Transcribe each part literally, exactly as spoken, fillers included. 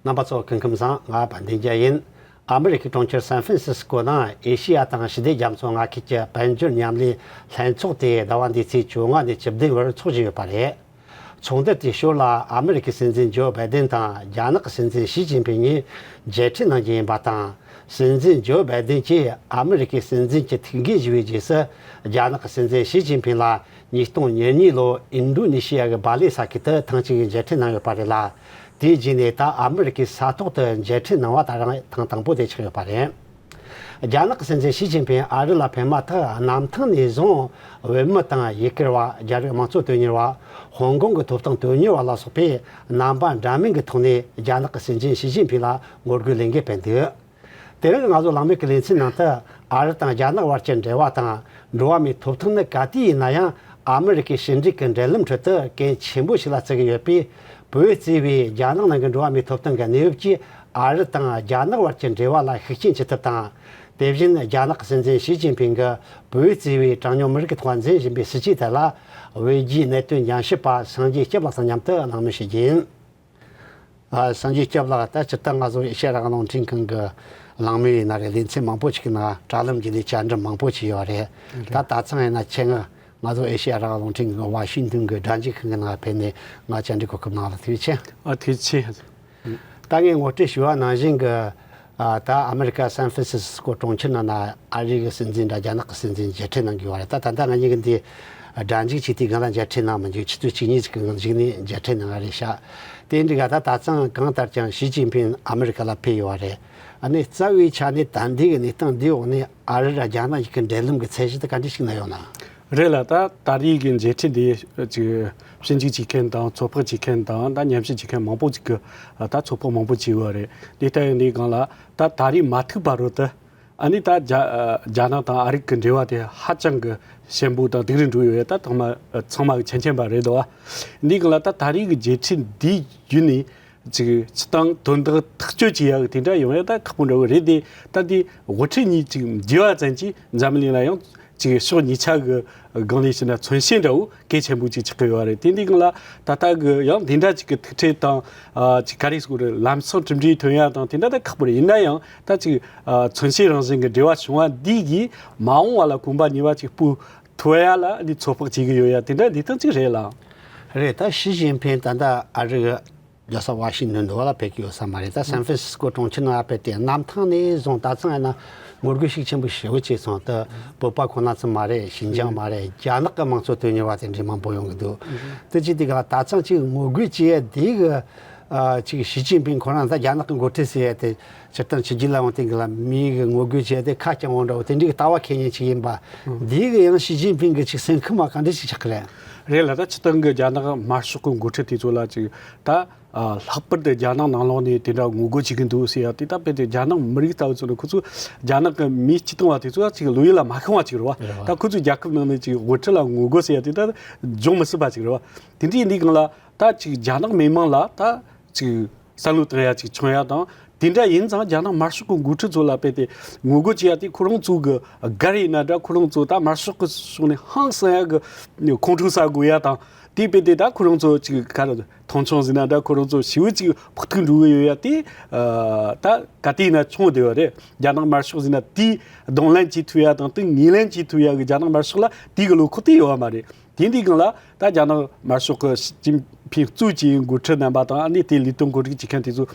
རྣམ་པ་ཚོ་སྐུ་ཁམས་བཟང་། ང་དཔལ་ལྡན་རྒྱལ་ཡིན། ཨ་མི་རི་ཀའི་གྲོང་ཁྱེར་སན་ཧྥན་སིས་ཀོ་ནང་ཨེ་ཤེ་ཡ་དང་ཞི་བདེ་རྒྱ་མཚོ་མངའ་ཁུལ་གྱི་དཔལ་འབྱོར་མཉམ་ལས་ལྷན་ཚོགས་དེ་ཟླ་བ་འདིའི་ཚེས་བཅོ་ལྔ་ནས་བཅུ་བདུན་བར་འཚོགས་བཞིན་ཡོད་པ་རེད། ཚོགས་འདུ་དེའི་ཞོར་ལ་ཨ་མི་རི་ཀའི་སྲིད་འཛིན་ཇོ་བྷའི་ཏིན་དང་རྒྱ་ནག་གི་སྲིད་འཛིན་ཞི་ཅིན་ཕིང་གཉིས་མཇལ་འཕྲད་གནང་རྒྱུ་ཡིན་པ་དང་། སྲིད་འཛིན་ཇོ་བྷའི་ཏིན་གྱིས་ཨ་མི་རི་ཀའི་སྲིད་འཛིན་གྱི་ཐུགས་འགན་བཞེས་པའི་རྗེས་སུ། རྒྱ་ནག་གི་སྲིད་འཛིན་ཞི་ཅིན་ཕིང་ལ་ཉིས་སྟོང་ཉེར་གཉིས་ལོར་ཨིན་ཌོ་ནེ་ཤི་ཡ་གི་སྦ་ལེ་ས་ཁུལ་དུ་ཐེངས་གཅིག་མཇལ་འཕྲད་གནང་ཡོད་པ་རེད་ལ། དེའི་རྗེས་ནས་ད་ཨ་མི་རི་ཀའི་ས་ཐོག་ཏུ་མཇལ་འཕྲད་གནང་བ་ད་རང་ཐེངས་དང་པོ་དེ་ཆགས་ཡོད་པ་རེད། རྒྱ་ནག་གི་སྲིད་འཛིན་ཞི་ཅིན་ཕིང་ཨ་རི་ལ་ཕེབས་མ་ཐག་གནམ་ཐང་ནས་བཟུང་བོད་མི་དང་ཡུལ་གར་བ། རྒྱ་རིགས་དམངས་གཙོ་དོན་གཉེར་བ། ཧོང་ཀོང་གི་ཐོབ་ཐང་དོན་གཉེར་བ་ལ་སོགས་པས་རྣམ་པ་འདྲ་མིན་གྱི་ཐོག་ནས་རྒྱ་ནག་གི་སྲིད་འཛིན་ཞི་ཅིན་ཕིང་ལ་ངོ་རྒོལ་ལས་འགུལ་སྤེལ་འདུག་དེ་རིང་ང་ཚོ་གླེང་མོལ་གྱི་ལེ་ཚན་ནང་དུ། ཨ་རི་དང་རྒྱ་ནག་བར་གྱི་འབྲེལ་བ་དང་། འགྲོ་བ་མིའི་ཐོབ་ཐང་ནི་ག་དུས་ཡིན་ན་ཡང་ཨ་མི་རི་ཀའི་ཕྱི་འབྲེལ་གྱི་འབྲེལ་ལམ་ཁྲོད་དུ་གལ་ཆེན་པོ་ཞིག་ལ་བརྩི་གི་ཡོད་པས། བོད་གཙོས་པའི་རྒྱ་ནག་ནང་གི་འགྲོ་བ་མིའི་ཐོབ་ཐང་གི་གནས་བབ་ཀྱིས་ཨ་རི་དང་རྒྱ་ནག་བར་གྱི་འབྲེལ་བ་ལ་ཤུགས་རྐྱེན་ཅི་ཐུབ་དང་། དེ་བཞིན་རྒྱ་ནག་གི་སྲིད་འཛིན་ཞི་ཅིན་ཕིང་གིས་བོད་གཙོས་པའི་གྲངས་ཉུང་མི་རིགས་ཀྱི་ཐོག་འཛིན་བཞིན་པའི་སྲིད་བྱུས་ཐད་ལ། བོད་བརྒྱུད་གནད་དོན་རྒྱང་ཞིབ་པ་སངས་རྒྱས་སྐྱབས་ལགས་དང་མཉམ་དུ་གླེང་མོལ་བྱེད་རྒྱུ་ཡིན། ཨ། སངས་རྒྱས་སྐྱབས་ལགས། ད་སྤྱིར་བཏང་ང་ཚོ་ཨེ་ཤ་ཡ་རང་དབང་རླུང་འཕྲིན་ཁང་གི་གླེང་མོལ་ཡིན་ན་རེད། ལེ་ཚན་མང་པོ་ཞིག་གི་ནང་དྲ་ལམ་བརྒྱུད་ནས་བཅར་འདྲི་མང་པོ་བྱས་ཡོད་རེད། ད་ད་ཐེངས་ཡིན་ན་ཁྱེད་ང་ང་ཚོ་ཨེ་ཤ་ཡ་རང་དབང་རླུང་འཕྲིན་ཁང་གི་ཝ་ཤིང་ཏོན་གྱི་སྒྲ་འཇུག་ཁང་གི་ནང་ཕེབས་ནས་ང་བཅར་འདྲི་གོ་སྐབས་གནང་ལ་ཐུགས་རྗེ་ཆེ། ཨ། ཐུགས་རྗེ་ཆེ། ད་ངས་ངོ་སྤྲོད་ཞུས་པ་ནང་བཞིན་གྱི། ཨ། ད་ཨ་མི་རི་ཀ་སན་ཧྥན་སིས་ཀོ་གྲོང་ཁྱེར་ནང་ན་ཨ་རི་གི་སྲིད་འཛིན་དང་རྒྱ་ནག་གི་སྲིད་འཛིན་མཇལ་འཕྲད་གནང་གི་ཡོད་རེད། ད་ད་ལྟ་ང་གཉིས་ཀྱི་འདི་སྒྲ་འཇུག་བྱས་དུས་སྒང་ལ་མཇལ་འཕྲད་གནང་མི་འཇུག་ཆུ་ཚོད་གཅིག་གཉིས་ཅིག་གི་གཞུག་ནས་མཇལ་འཕྲད་གནང་བ་རེད་ཤག་དེ་འདྲ་ག་ད་ད་ཐེངས་གང་ལྟར་ཀྱང་ཞི་ཅིན་ཕིང་ཨ་མི་རི་ཀ་ལ་ཕེབས་ཡོད་པ་རེད། ཨ་ནི་རྩ་བའི་ཆ་ནས་ད་ལྟའི་གི་གནས་སྟངས་འདིའི་འོག་ནས་ཨ་རི་ར་རྒྱ་ནག་གཉིས་ཀྱི་འབྲེལ་ལམ་གྱི་ཚད་གཞི་དེ་ག་འདྲ་ཞིག་ན་ཡོད་ན། རེད་ལ། ད་ད་རེས་ཀྱི་མཇལ་འཕྲད་འདི་ཅིག་ཞིབ་འཇུག་བྱེད་མཁན་དང་ཚོད་དཔག་བྱེད་མཁན་དང་ད་ཉམས་ཞིབ་བྱེད་མཁན་མང་པོ་ཅིག་གི་ད་ཚོད་དཔག་མང་པོ་བྱས་ཡོད་རེད། དེ་ལྟ་ཡིན་དུས་སྒང་ལ་ད་ད་རེས་མ་ཐུག་བར་དུ་ཨ་ནི་ད་རྒྱ་རྒྱ་ནག་དང་ཨ་རི་གི་འབྲེལ་བ་དེ་ཧ་ཅང་གི་ཞན་པོ་དང་སྡུག་རུ་འགྲོ་ཡོད་ཡ། ད་ཚང་མ་ཚང་མ་གི་མཁྱེན་མཁྱེན་པ་རེད་དོ། འདི་གི་ལ་ད་ད་རེས་ཀྱི་རྗེས་ཁྲི་འདི་བརྒྱུད་ནས་ཅིག་སྤྱི་བཏང་དོན་དག་ཐག་གཅོད་བྱེད་ཡག་གི་དེ་འདྲ་ཡོང་ཡ་ད་ཁག་པོ་འདྲ་བོ་རེད་དེ། ད་འདི་དབུ་ཁྲིད་གཉིས་ཅིག་མཇལ་བ་ཙམ་གྱིས་འཛམ་གླིང་ལ་ཡང་ཅིག་ཕྱོགས་གཉིས་ཆ་གི་སྒང་ནས་བྱས་ན་མཚོན་བྱེད་འདྲ་བོ་གལ་ཆེན་པོ་ཅིག་ཆགས་ཀྱི་ཡོད་རེད། དེ་འདི་གི་ལ་ད་ལྟ་གི་ཡང་འདི་འདྲ་ཅིག་གི་ཐུག་འཕྲད་དང་ཅིག་ག་རེ་ཟེར་དགོས་རེད། ལམ་སང་གྲུབ་འབྲས་ཐོན་ཡ་དང་དེ་འདྲ་ད་ཁག་པོ་རེད། ཡིན་ན་ཡང་ད་ཅིག་མཚོན་བྱེད་རང་བཞིན་གྱི་འབྲེལ་བ་བྱུང་བ་འདི་གིས་མ་འོངས་པ་ལ་གོམ་པ་གཉིས་པ་ཅིག་སྤོ་ཐུབ་ཡ་ལ་འདི་ཚོད་དཔག་བྱེད་ཀྱི་ཡོད་ཡ། དེ་འདྲ་འདི་ཐང་ཅིག་རེད་ལ། རེད། ད་ཞི་ཅིན་ཕིང་ད་ལྟ་ཨ་རི་གི་རྒྱལ་ས་ཝ་ཤིང་ཏོན་འདི་བ་ལ་ཕེབས་ཀྱི་ཡོད་ས་མ་རེད། ད་སན་ཧྥན་སིས་ཀོ་གྲོང་ཁྱེར་ནང་ཕེབས་ཏེ་གནམ་ཐང་ནས་བཟུང་ད་ཐེངས་ཡིན་ན་ངོ་རྒོལ་ཤུགས་ཆེན་པོ་ཞེ་པོ་བྱས་སོང་། ད་བོད་པ་ཁོ་ན་ཙམ་མ་རེད། ཞིན་ཅང་མ་རེད། རྒྱ་ནག་གི་དམངས་གཙོ་དོན་གཉེར་བ་དེ་འདྲའི་མང་པོ་ཡོང་གི་འདུག་དེ་ཅི་དེ་ག་ད་ཐེངས་ཅིག་ངོ་རྒོལ་བྱེད་ཡ་དེ་གི་ཅིག་ཞི་ཅིན་ཕིང་ཁོ་རང་ད་རྒྱ་ནག་གི་འགོ་ཁྲིད་ཟེར་ཡ་དེ་སྤྱིར་བཏང་ཕྱི་རྒྱལ་ལ་ཡོང་དུས་གི་ལ་མི་གི་ངོ་རྒོལ་བྱེད་ཡ་དེ་ཁ་རྐྱང་བོ་འདྲ་བོ་དེ་འདྲའི་གི་ལྟ་བ་འཁྱེར་མཁན་ཅིག་ཡིན་པ། དེ་གི་ཡང་ཞི་ཅིན་ཕིང་གི་ཅིག་སེམས་ཁམས་མ་ག་འདྲ་ཞིག་ཆགས་ཀྱི་རེད། རེད་ལ། ད་སྤྱིར་བཏང་གི་རྒྱ་ནག་དམར་ཤོག་གི་འགོ་ཁྲིད་དེ་ཚོ་ལ་ཅིག་ད་ལྷག་པར་དུ་རྒྱ་ནག་ནང་ལོགས་ནས་དེ་འདྲ་ངོ་རྒོལ་བྱེད་ཀྱི་འདུག་ཟེར་ཡ་དེ། ད་དཔེ་དེ་རྒྱ་ནག་མི་རིགས་ལྟ་བུ་ཚོ་ནི་ཁོ་ཚོ་རྒྱ་ནག་གི་མིའི་སྤྱི་བཏང་བ་དེ་ཚོ་ཅིག་བློ་ཡུལ་ལ་མ་ཤོང་བ་ཅིག་རེད་བ། རེད་བ། ད་ཁོ་ཚོའི་རྒྱལ་ཁབ་ནང་ནས་ཅིག་དབུ་ཁྲིད་ལ་ངོ་རྒོལ་ཟེར་ཡ་དེ་ད་འབྱུང་མི་སྲིད་པ་ཅིག་རེད་བ། དེ་འདྲ་ཡིན་དུས་སྒང་ལ་ད་ཅིག་རྒྱ་ནག་མི་མང་ལ་ད་ཅིག་བསམ་བློ་བཏང་ཡ་ཅིག་བྱུང་ཡ་དང་། དེ་འདྲ་ཡིན་ཙང་རྒྱ་ནག་དམར་ཤོག་གི་འགོ་ཁྲིད་ཚོ་ལ་དཔེ་དེ་ངོ་རྒོལ་བྱེད་ཡ་དེ་ཁོ་རང་ཚོ་གི་སྒར་ཡིན་ན་འདྲ། ཁོ་རང་ཚོ་ད་དམར་ཤོག་གི་ཕྱོགས་ནས་ཧང་སང་ཡ་གི་ཁོང་ཁྲོ་ཟ་དགོས་ཡ་དང་། དེ་དཔེ་དེ་ད་ཁོ་རང་ཚོ་ཅིག་ག་རེ་མཐོང་ཆུང་ཟེར་ན་འདྲ། ཁོ་རང་ཚོ་ཞེ་པོ་ཅིག་ཕོག་ཐུག་འགྲོ་གི་ཡོད་ཡ་དེ་ད་ག་དུས་ཡིན་ན་བྱུང་བསྡད་ཡོད་རེད། རྒྱ་ནག་དམར་ཤོག་ཟེར་ན་དེ་གདོང་ལེན་བྱེད་ཐུབ་ཡ་དང་དེ་ངོས་ལེན་བྱེད་ཐུབ་ཡ་གི་རྒྱ་ནག་དམར་ཤོག་ལ་དེ་གི་བློ་ཁོག་དེ་ཡོད་པ་མ་རེད། དེ་འདི་སྒང་ལ་ད་རྒྱ་ནག་དམར་ཤོག་གི་ཞི་ཅིན་ཕིང་གཙོས་ཀྱི་འགོ་ཁྲིད་རྣམ་པ་དང་། ཨ་ནི་དེ་ལས་དོན་གོ་སྒྲིག་བྱེད་མཁན་དེ་ཚོ་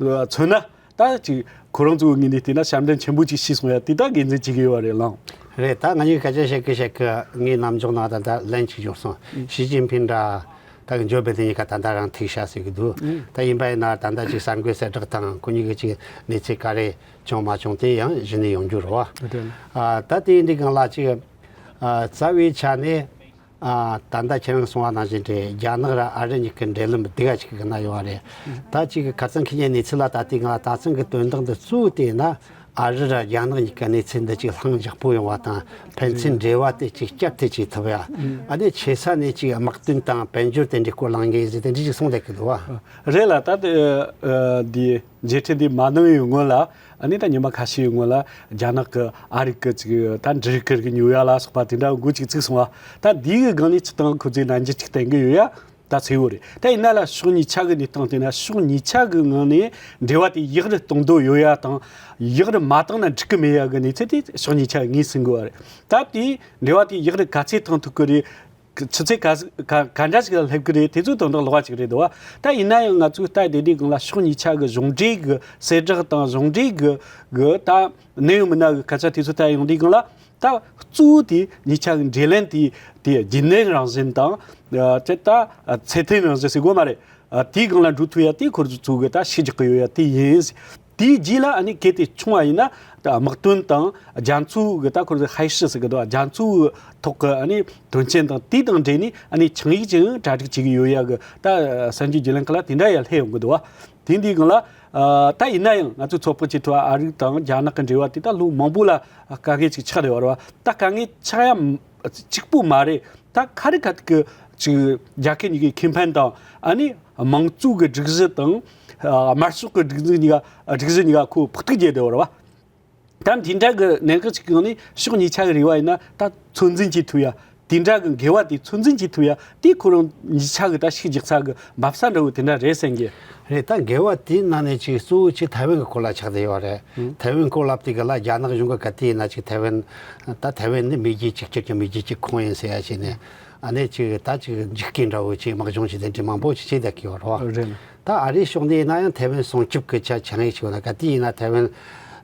མཚོན་ན། ད་ཅིག་ཁོ་རང་ཚོའི་ངོས་ནས་བལྟས་ན་ཞབས་འདྲེན་ཆེན་པོ་ཅིག་བྱས་སོང་ཡ་དེ་ད་དགེ་མཚན་བྱེད་ཀྱི་ཡོད་པ་རེད་ལགས། རེད། ད་ང་གཉིས་སྐད་ཆ་བཤད་ཀི་བཤད་ཀི་ངའི་རྣམ་འཇོག་ནང་ད་ལྟ་ལན་གཅིག་འབྱོར་སོང་། ཞི་ཅིན་ཕིང་འདྲ་ད་གི་འཇོ་བེ་དེ་གཉིས་ཀ་ད་ལྟ་རང་ཐུག་ཤག་ཟེར་གི་འདུག་ད་ཡིན་པ་ཡིན་ན་ད་ལྟ་ཅིག་གསར་འགོད་གསལ་བསྒྲགས་དང་ཁོ་གཉིས་ཀྱི་ཅིག་གནས་ཚུལ་ག་རེ་བྱུང་མ་བྱུང་དེ་ཡང་གཞི་ནས་ཡོང་རྒྱུ་རེད་བ། ཨ་ད་དེ་ཡིན་དུས་སྒང་ལ་ཅིག་ཨ་རྩ་བའི་ཆ་ནས། ཨ་ད་ལྟ་ཁྱེད་རང་གསུངས་པ་ནང་བཞིན་རེད། རྒྱ་ནག་ར་ཨ་རི་གཉིས་ཀྱི་འབྲེལ་ལམ་སྡུག་ག་ཅིག་གི་ན་ཡོད་རེད། ད་ཅིག་ཁ་སང་ཁེ་ཉིན་གནས་ཚུལ་ལ་ད་ལྟའི་ང་ད་ཚང་གི་དོན་དག་འདི་གཙོ་བོ་དེ་ཡིན་ན། ཨ་རི་ར་རྒྱ་ནག་གཉིས་ཀྱི་གནས་ཚུལ་འདི་ཅིག་ལྷིང་འཇགས་པོ་ཡོང་བ་དང་ཕན་ཚུན་འབྲེལ་བ་དེ་ཅིག་བསྐྱར་དུ་ཅིག་ཐུབ་ཡ། ཨ་ནི་ཆེ་ས་ནས་ཅིག་དམག་དོན་དང་དཔལ་འབྱོར་དེ་འདྲའི་སྐོར་གླེང་གི་ཡིན་ཟེར་དེ་འདྲ་ཅིག་གསུངས་བསྡད་ཀྱི་འདུག་བ། རེད་ལ། ད་དེ་འདི་མཇལ་འཕྲད་འདི་མ་གནང་བའི་སྔོན་ལ། ཨ་ནི་ད་ཉི་མ་ཁ་ཤས་སྔོན་ལ་རྒྱ་ནག་གི་ཨ་རི་གི་ཅིག་ད་འབྲུ་རིགས་ཀྱི་ཉོ་ཡ་ལ་སོགས་པ་དེ་འདྲ་འགོ་ཅིག་བཙུགས་སོང་བ། ད་འདི་གི་སྒང་ནས་སྤྱིར་བཏང་ཁོ་ཚོས་ནན་གྱིས་ཅིག་བསྟན་གི་ཡོད་ཡ། ད་ཚེ་བོ་རེད། ད་ཡིན་ན་ལ་ཕྱོགས་གཉིས་ཆ་གི་གནས་སྟངས་དེ་ན་ཕྱོགས་གཉིས་ཆ་གི་ངང་ནས་འབྲེལ་བ་དེ་ཡག་རུ་གཏོང་འདོད་ཡོད་ཡ་དང་། ཡག་རུ་མ་བཏང་ན་འགྲིག་གི་མེད་ཡ་གི་གནས་ཚུལ་དེ་ཕྱོགས་གཉིས་ཆ་གི་ངོས་ཟིན་དགོས་པ་རེད། ད་དེ་འབྲེལ་བ་དེ་ཡག་རུ་ག་ཚད་བཏང་ཐུབ་གི་རེད། ཆུ་ཚད་ག་ག་ག་འདྲ་ཞིག་ལ་སླེབས་གི་རེད། དེ་ཚོ་དོན་དག་ལོགས་པ་ཅིག་རེད་འདུག་བ། ད་ཡིན་ན་ཡང་ང་ཚོས་ལྟ་བསྡད་དུས་སྒང་ལ་ཕྱོགས་གཉིས་ཆ་གི་གཞུང་འབྲེལ་གི་གསལ་བསྒྲགས་དང་གཞུང་འབྲེལ་གི་གི་ད་གནད་ཡོད་མི་སྣ་གི་སྐད་ཆ་དེ་ཚོ་ལྟ་ཡོང་དུས་སྒང་ལ། ད་གཙོ་བོ་དེ་གཉིས་ཆ་གི་འབྲེལ་ལན་དེ་དེ་རྒྱུན་གནས་རང་བཞིན་དང་། ཨ་དེ་ད་ཚད་ལྡན་རང་བཞིན་ཟེར་དགོས་མ་རེད། ཨ་དེའི་སྒང་ལ་འགྲོ་ཐུབ་ཡ་དེ་ཁོ་ཚོ་ཚོ་གི་ད་ཤུགས་རྒྱག་གི་ཡོད་ཡ་དེ་ཡིན། དེའི་རྗེས་ལ་ཨ་ནི་གལ་ཏེ་བྱུང་བ་ཡིན་ན། ད་དམག་དོན་དང་རྒྱ་མཚོ་གི་ད་ཁོ་ཚོ་ཧའི་ཤི་ཟེར་གི་འདུག་ཨ་རྒྱ་མཚོ་གི་ཐོག་གི་ཨ་ནི་དོན་རྐྱེན་དང་དེ་དང་འབྲེལ་ནས་ཨ་ནི་ཆིངས་ཡིག་ཅིག་གྲ་སྒྲིག་བྱེད་ཀྱི་ཡོད་ཡ་གི་ད་གསར་འགྱུར་བརྒྱུད་ལམ་ཁག་ལ་དེ་འདྲ་ཡ་སླེབས་ཡོང་གི་འདུག་བ། དེ་འདིའི་སྒང་ལ། ཨ་ད་ཡིན་ན་ཡང་ང་ཚོའི་ཚོད་དཔག་བྱེད་ཐུབ་པ་ཨ་རི་དང་རྒྱ་ནག་གི་འབྲེལ་བ་དེ་ད་ལོ་མང་པོ་ལ་དཀའ་ངལ་ཅིག་ཆགས་བསྡད་ཡོད་རེད་བ། ད་དཀའ་ངལ་ཆགས་ཡ་གཅིག་པུ་མ་རེད། ད་ཁ་རི་ཁ་ཐུག་གི་ཅིག་རྒྱལ་ཁབ་གཉིས་ཀའི་ཁེ་ཕན་དང་ཨ་ནི་དམངས་གཙོ་གི་སྒྲིག་གཞི་དང་། ཨ་དམར་ཤོག་གི་སྒྲིག་འཛུགས་གཉིས་ཀ་སྒྲིག་གཞི་གཉིས་ཀ་ཁོ་ཕོག་ཐུག་བྱས་བསྡད་ཡོད་རེད་བ། ད་འདི་འདྲ་གི་གནད་འགག་ཅིག་གི་ངང་ནས་ཕྱོགས་གཉིས་ཆ་གི་རེ་བ་ཡིན་ན་ད་ཚོད་འཛིན་བྱེད་ཐུབ་ཡ། དེ་འདྲ་གི་འགལ་བ་དེ་ཚོད་འཛིན་བྱེད་ཐུབ་ཡ་དེ་ཁོ་རང་གཉིས་ཆ་གི་ད་ཤུགས་རྒྱག་ས་གི་འབབ་ས་འདྲ་བོ་དེ་འདྲ་རེད་བསམ་གི། རེད། ད་འགལ་བ་དེའི་ནང་ནས་ཅིག་གཙོ་བོ་ཅིག་ཐའེ་ཝན་གི་སྐོར་ལ་ཆགས་བསྡད་ཡོད་རེད། ཨང་། ཐའེ་ཝན་སྐོར་ལབ་དུས་ག་ལ་རྒྱ་ནག་གཞུང་གི་ག་དུས་ཡིན་ན་ཅིག་ཐའེ་ཝན། ད་ཐའེ་ཝན་ནི་མེས་རྒྱལ་གཅིག་གྱུར་གྱི་མེས་རྒྱལ་གཅིག་ཁོངས་ཡིན་ཟེར་ཡ་ཞིག་ནས། ཨ་ནས་ཅིག་ད་ཅིག་འཇིགས་སྐུལ་འདྲ་བོ་ཅིག་དམག་སྦྱོང་ཅིག་དེ་འདྲ་མང་པོ་ཅིག་བྱས་བསྡད་ཀྱི་ཡོད་རེད། རེད། ད་ཨ་རིའི་ཕྱོགས་ནས་ཡིན་ན་ཡང་ཐའེ་ཝན་སྲུང་སྐྱོབ་ཀྱི་ཆ་ཆིངས་ཡིག་ཅིག་ཡོད་ན། ག་དུས་ཡིན་ན་ཐའེ་ཝན་